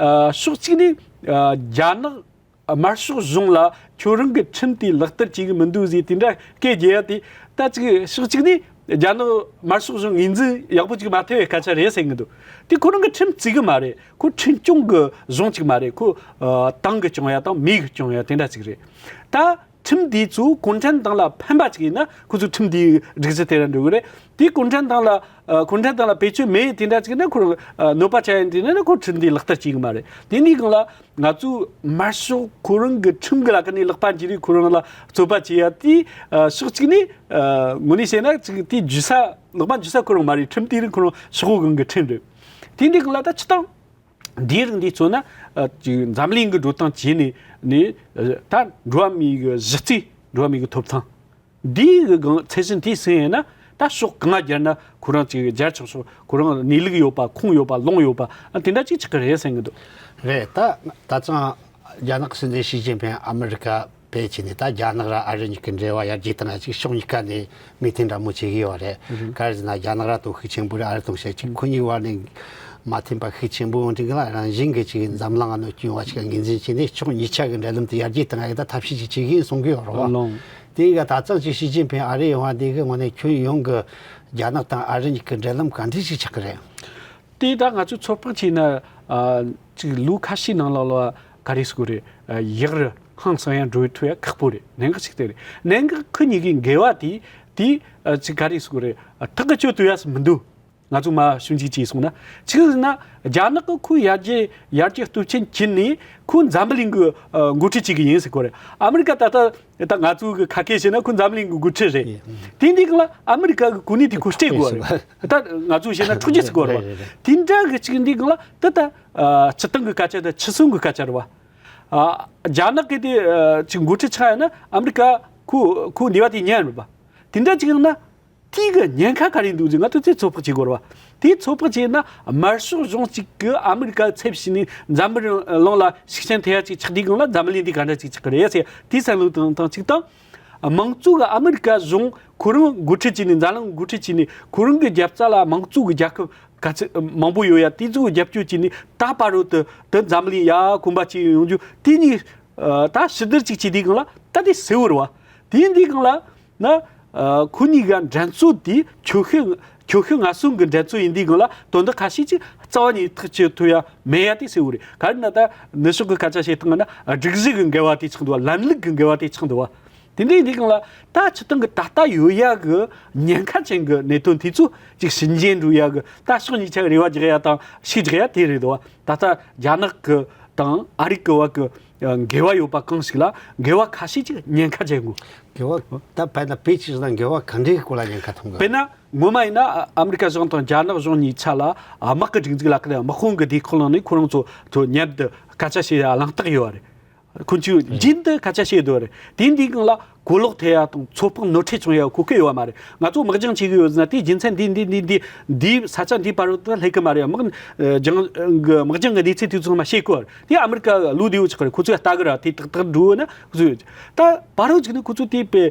ཕྱོགས་གཅིག་ནས་ཨ་རྒྱ་ནག་དམར་ཤོག་གཞུང་ལ་ཁྱོད་རང་གི་ཁྲིམས་དེ་ལག་བསྟར་བྱེད་གི་མི་འདུག་ཟེར་དེ་འདྲ་སྐད་རྒྱག་ཡ་དེ་ད་ཅིག་ཕྱོགས་གཅིག་ནས་རྒྱ་ནག་དམར་ཤོག་གཞུང་ངོས་འཛིན་ཡག་པོ་ཅིག་མ་ཐེབས་པའི་སྐད་ཆ་རེད་ཟེར་གི་འདུག་དེ་ཁོ་རང་གི་ཁྲིམས་བརྩི་གི་མ་རེད། ཁོ་ཁྲིམས་སྐྱོང་གི་གཞུང་ཅིག་མ་རེད། ཁོ་ཨ་ཏང་གི་སྐྱོང་ཡ་དང་མི་གི་སྐྱོང་ཡ་དེ་འདྲ་ཅིག་རེད། ད་ཁྲིམས་འདི་ཚོ་གུང་ཁྲན་ཏང་ལ་ཕན་པ་ཅིག་ཡིན་ན་ཁོ་ཚོ་ཁྲིམས་འདིའི་སྒྲིག་གཞི་དེ་ར་འགྲོ་གི་རེད། དེ་གུང་ཁྲན་ཏང་ལ་ཨ་གུང་ཁྲན་ཏང་ལ་བེད་སྤྱོད་མེད་དེ་འདྲ་ཅིག་ཡིན་ན་ཁོ་རང་ཨ་གནོད་པ་ཆགས་ཡིན་དེ་ན་ཁོ་ཁྲིམས་འདི་ལག་བསྟར་བྱེད་གི་མ་རེད། དེ་འདི་སྒང་ལ་ང་ཚོ་དམར་ཤོག་ཁོ་རང་གི་ཁྲིམས་གི་ལ་ཀ་ནས་ལག་པ་འཇུས་རེད། ཁོ་རང་ལ་རྩོད་པ་བྱེད་ཡ་དེ་ཨ་ཕྱོགས་གཅིག་ནས་ཨ་དངོས་གནས་བཤད་ན་ཅིག་དེ་འཇུས་ས་ལག་པ་འཇུས་ས་ཁོ་རང་མ་རེད། ཁྲིམས་དེ་རིང་ཁོ་རང་ཕྱོགས་གོ་གི་ཁྲིམས་རེད། དེ་འདི་སྒང་ལ་ད་སྤྱིར་བཏང་འདིའི་རིགས་འདི་ཚོ་ན་ཨ་ཅིག་འཛམ་གླིང་གི་འགྲོ་སྟངས་བྱས་ནས་ནས་ཨ་ད་འགྲོ་བ་མིའི་གི་གཞི་རྩའི་འགྲོ་བ་མིའི་གི་ཐོབ་ཐང་འདིའི་གི་སྒང་ཚད་གཞི་འདི་ཟིན་ཡིན་ན་ད་ཕྱོགས་གང་ང་སྦྱར་ན་ཁོ་རང་ཅིག་སྦྱར་ཆོག་ཤོག་ཁོ་རང་གནས་ལུགས་ཡོད་པ་ཁུངས་ཡོད་པ་ལུང་ཡོད་པ་ཨ་དེ་འདྲ་ཅིག་ཆགས་ཀྱི་རེད་ཟེར་གི་འདུག་རེད། ད་ད་ཙང་རྒྱ་ནག་སྲིད་འཛིན་ཞི་ཅིན་ཕིང་ཨ་མི་རི་ཀ་ཕེབས་བྱས་ནས་ད་རྒྱ་ནག་ར་ཨ་རི་གཉིས་ཀྱི་འབྲེལ་བ་ཡར་རྒྱས་བཏང་ཡ་ཅིག་ཕྱོགས་གཉིས་ཀ་ནས་མོས་མཐུན་འདྲ་མོ་བྱེད་ཀྱི་ཡོད་རེད། ག་རེ་ཟེར་ན་རྒྱ་ནག་ར་དོ་ཤུགས་ཆེན་པོ་རེད། ཨ་རི་དང་བྱས་ཅིག་ཁོ་གཉིས་བར་ནས་མ་མཐུན་པ་ཤུགས་ཆེན་པོ་འདི་ག་ལ་རང་བཞིན་གྱི་ཅིག་འཛམ་གླིང་གི་གནོད་སྐྱོན་བ་ཅིག་ངོས་འཛིན་བྱས་ནས་ཕྱོགས་གཉིས་ཆ་གི་འབྲེལ་ལམ་དེ་ཡར་རྒྱས་བཏང་ཡ་གི་ད་ཐབས་ཤེས་ཅིག་བྱེད་ཀྱི་ཡིན་གསུང་གི་ཡོད་རེད་བ། ལོང་། དེ་ཡིན་ག་ད་ཙང་ཅིག་ཞི་ཅིན་ཕིང་ཨ་རི་ཡོང་བ་འདི་གི་ངོས་ནས་ཁྱོན་ཡོངས་ཀྱི་རྒྱ་ནག་དང་ཨ་རི་གཉིས་ཀྱི་འབྲེལ་ལམ་ག་འདྲ་ཞིག་ཆགས་ཀྱི་རེད། དེ་ད་ང་ཚོས་ཚོད་དཔག་བྱས་ན་ཨ་ཅིག་ལོ་ཁ་ཤས་ནང་ལོགས་ལ་ག་རེ་ཟེར་དགོས་རེད། ཨ་ཡག་རུ་ཧང་སང་ཡ་འགྲོ་ཐུབ་ཡ་ཁག་པོ་རེད། གནད་འགག་ཅིག་དེ་རེད། གནད་འགག་ཁོ་གཉིས་ཀའི་འགལ་བ་དེ་དེ་ཨ་ཅིག་ག་རེ་ཟེར་དགོས་རེད། ཨ་ཐག་གི་གཅོད་ཐུབ་ཡ་ཟིག་མི་འདུག་ང་ཚོ་མ་ཞིབ་འཇུག་བྱས་སོང་ན་ཅིག་ཟེར་ན་རྒྱ་ནག་གི་ཁོའི་ཡར་རྒྱས་ཡར་རྒྱས་སྟོབས་ཆེན་བྱིན་ནས་ཁོ་འཛམ་བུ་གླིང་གི་ཨ་འགོ་ཁྲིད་བྱེད་གི་ཡིན་ཟེར་དགོས་རེད། ཨ་མི་རི་ཀ་ད་ལྟ་ད་ང་ཚོ་གི་ཁ་སྐད་བཤད་ན་ཁོ་འཛམ་བུ་གླིང་གི་འགོ་ཁྲིད་རེད། དེ་འདི་གང་ལ་ཨ་མི་རི་ཀ་གི་གོ་གནས་དེ་ཁོ་སྤྲད་དགོས་རེད། ད་ང་ཚོ་བཤད་ན་འཁྲུག་རྒྱུ་ཟེར་དགོས་རེད་བ། རེད་རེད་རེད། དེ་འདྲ་གི་ཅིག་འདི་གང་ལ་ད་ད་ཨ་སྤྱི་བཏང་གི་སྐད་ཆ་དང་ཕྱི་སྲུང་གི་སྐད་ཆ་རེད་བ། ཨ་རྒྱ་ནག་གི་དེ་ཨ་ཅིག་འགོ་ཁྲིད་ཆགས་ཡ་ན་ཨ་མི་རི་ཀ་ཁོ་ཁོ་འདི་བ་དེ་ཉན་རེད་བ། དེ་འདྲ་ཅིག་ཡང་ན། དེའི་གི་ཉེན་ཁ་ག་རེ་འདུག་ཟེར་ང་ཚོ་དེ་ཚོད་དཔག་བྱེད་དགོས་རེད་བ། དེ་ཚོད་དཔག་བྱས་ན་དམར་ཤོག་གཞུང་གཅིག་གི་ཨ་མི་རི་ཀ་ཚབ་བྱས་ནས་འཛམ་བུ་གླིང་ལ་ཤུགས་རྐྱེན་ཐེབས་ཡ་ཅིག་ཆགས་དུས་སྒང་ལ་འཛམ་བུ་གླིང་འདི་ག་འདྲ་ཅིག་ཆགས་ཀྱི་རེད་ཟེར་དེའི་བསམ་བློ་བཏང་སྟངས་གཅིག་དང་། དམངས་གཙོ་གི་ཨ་མི་རི་ཀ་གཞུང་ཁོ་རང་འགོ་ཁྲིད་བྱས་ནས་འཛམ་གླིང་འགོ་ཁྲིད་བྱས་ནས་ཁོ་རང་གི་རྒྱབ་རྩ་ལ་དམངས་གཙོ་གི་རྒྱལ་ཁབ་ག་ཚོད་མང་པོ་ཡོད་ཡ་དེ་ཚོ་རྒྱབ་སྐྱོར་བྱས་ནས་ད་བར་དུ་དེ་འཛམ་བུ་གླིང་ཡ་གོམ་པ་བྱས་ཡོང་རྒྱུ་དེ་གཉིས་ད་ཕྱི་བདར་ཅིག་བྱས་དུས་སྒང་ལ་ད་དེ་གསལ་བོ་རེད་བ། དེ་ཡིན་དུས་སྒང་ལ། ན། ཨ་ཁོ་གཉིས་ཀ་འགྲན་རྩོད་དེ་ཁྱོད་ཤོད་ཁྱོད་ཤོད་ང་གསུམ་གི་འགྲན་རྩོད་ཡིན་དུས་སྒང་ལ་དོན་དག་ཁ་ཤས་ཅིག་རྩ་བ་ཉིད་ཐག་གཅོད་ཐུབ་ཡ་མེད་ཡ་དེ་གསལ་བོ་རེད། ག་རེ་ན་ད་ནུབ་ཕྱོགས་ཀྱི་སྐད་ཆ་བཤད་སྟངས་ན་སྒྲིག་གཞི་གི་འགལ་བ་དེ་ཆགས་འདུག་བ། ལམ་ལུགས་ཀྱི་འགལ་བ་དེ་ཆགས་འདུག་བ། དེ་འདྲ་ཡིན་དུས་སྒང་ལ་ད་སྤྱིར་བཏང་གི་ད་ལྟ་ཡོད་ཡ་གི་ཉེན་ཁ་ཅན་གི་གནད་དོན་དེ་ཚོ་ཅིག་ཕྱིན་ཆད་འགྲོ་ཡ་གི་ད་ཕྱོགས་གཉིས་ཆ་རེ་བ་རྒྱག་ཡ་དང་ཤུགས་རྒྱག་ཡ་དེ་རེད་འདུག་བ། ད་ལྟ་རྒྱ་ནག་གི་དང་ཨ་རི་གི་བར་གི་འགལ་བ་ཡོད་པ་གང་ཞིག་ལ་འགལ་བ་ཁ་ཤས་ཅིག་ཉེན་ཁ་ཅན་དགོས། འགལ་བ་ད་བས་ན་བོད་ཕྱི་ནང་འགལ་བ་ག་འདྲའི་སྐོར་ལ་ཉེན་ཁ་མཐོང་གི། དཔེར་ན་ངོ་མ་ཡིན་ན་ཨ་མི་རི་ཀ་གཞུང་དང་རྒྱ་ནག་གཞུང་གཉིས་ཆ་ལ་དམག་གི་སྒྲིག་འཛུགས་ལ་ཁ་ལ་དམག་དཔུང་གི་སྡེ་ཁག་ནང་ནས་ཁོ་རང་ཚོ་ཚོ་མཉམ་དུ་སྐད་ཆ་བཤད་ཡ་གླེང་སྟེགས་ཡོད་རེད། ཁོ་ཚོས་རྒྱུན་དུ་སྐད་ཆ་བཤད་འདུག་རེད། དེ་འདི་སྒང་ལ་གོ་ལོག་ཐེབས་ཡ་དང་ཚོད་དཔག་ནོར་འཁྲུལ་བྱུང་ཡ་གོ་སྐབས་ཡོད་མ་རེད། ང་ཚོ་དམག་རྒྱང་ཆེ་གི་ཡོད་ཟེར་ན་དེའི་རྒྱུ་མཚན་འདི་འདི་འདི་འདི་འདི་ས་ཆ་འདི་བར་དུ་སླེབས་གི་མ་རེད། དམག་རྒྱང་གི་དམག་རྒྱང་གི་གནས་ཚུལ་དེ་ཚོ་མ་ཤེས་གོ་རེད། དེ་ཨ་མི་རི་ཀ་ལོ་དེ་བོ་ཆགས་རེད། ཁོ་ཚོས་ལྟ་གི་ར་དེ་ཏག་ཏག་འགྲོ་ན་ཁོ་ཚོས་ད་བར་དུ་ཅིག་ནི་ཁོ་ཚོ་དེ་དཔེ་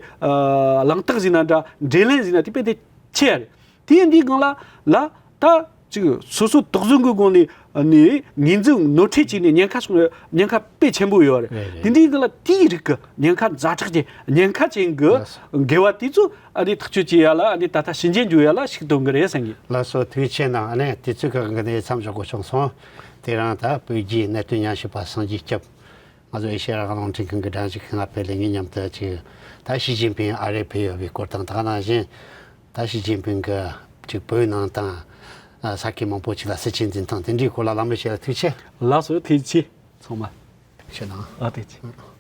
གླེང་སྟེགས་ཟེར་ན་འདྲ་འབྲེལ་ལན་ཟེར་ན་དེ་དཔེ་དེ་ཆེ་ཡ་རེད། དེ་འདི་སྒང་ལ་ལ་ད་ཅིག་སོ་སོ་དོགས་ཟོན་གྱི་སྒང་ནས་ནས་ངོས་འཛིན་ནོར་འཁྲུལ་བྱས་ནས་ཉེན་ཁ་སོང་ཉེན་ཁ་དཔེ་ཆེན་པོ་ཡོད་རེད། རེད་རེད། དེ་འདི་སྒང་ལ་དེའི་རིགས་ཀྱི་ཉེན་ཁ་ཛ་དྲག་ཅན་ཉེན་ཁ་ཅན་གྱི་ལགས་སོ། འགལ་བ་དེ་ཚོ་ཨ་ནི་ཐག་གཅོད་བྱེད་ཡ་ལ་ཨ་ནི་ད་ལྟ་ཕྱིན་ཆད་འཇུག་ཡ་ལ་ཤུགས་གཏོང་གི་རེད་བསམ་གྱི། ལགས་སོ། ཐུགས་རྗེ་ཆེ་གནང་། ཨ་ནི་དུས་ཚོད་ཁག་གི་ནས་མཚམས་འཇོག་དགོས་བྱུང་སོང་། དེ་རིང་ད་བོད་བརྒྱུད་གནད་དོན་ཉམས་ཞིབ་པ་སངས་རྒྱས་སྐྱབས། ང་ཚོ་ཨེ་ཤེ་ཡ་རང་དབང་རླུང་འཕྲིན་ཁང་གི་སྒྲ་གཞི་ཁང་ང་ཕེབས་ལས་ངེད་མཉམ་དུ་ཅིག་ད་ཞི་ཅིན་ཕིང་ཨ་རིར་ཕེབས་ཡོད་པའི་སྐོར་དང་། ད་ག་ནང་བཞིན་ད་ཞི་ཅིན་ཕིང་གི་ཅིག་བོད་ནང་དང་ས་ཁུལ་མང་པོ་ཅིག་ལ་སྲིད་ཇུས་འཛིན་སྟངས་དེ་འདྲའི་སྐོར་ལ་གླེང་མོལ་བྱས་ལ་ཐུགས་རྗེ་ཆེ། ལགས་སོ། ཐུགས་རྗེ་ཆེ་ཚང་མ། ཐུགས་རྗེ་གནང་། ཨ་ཐུགས་རྗེ་ཆེ།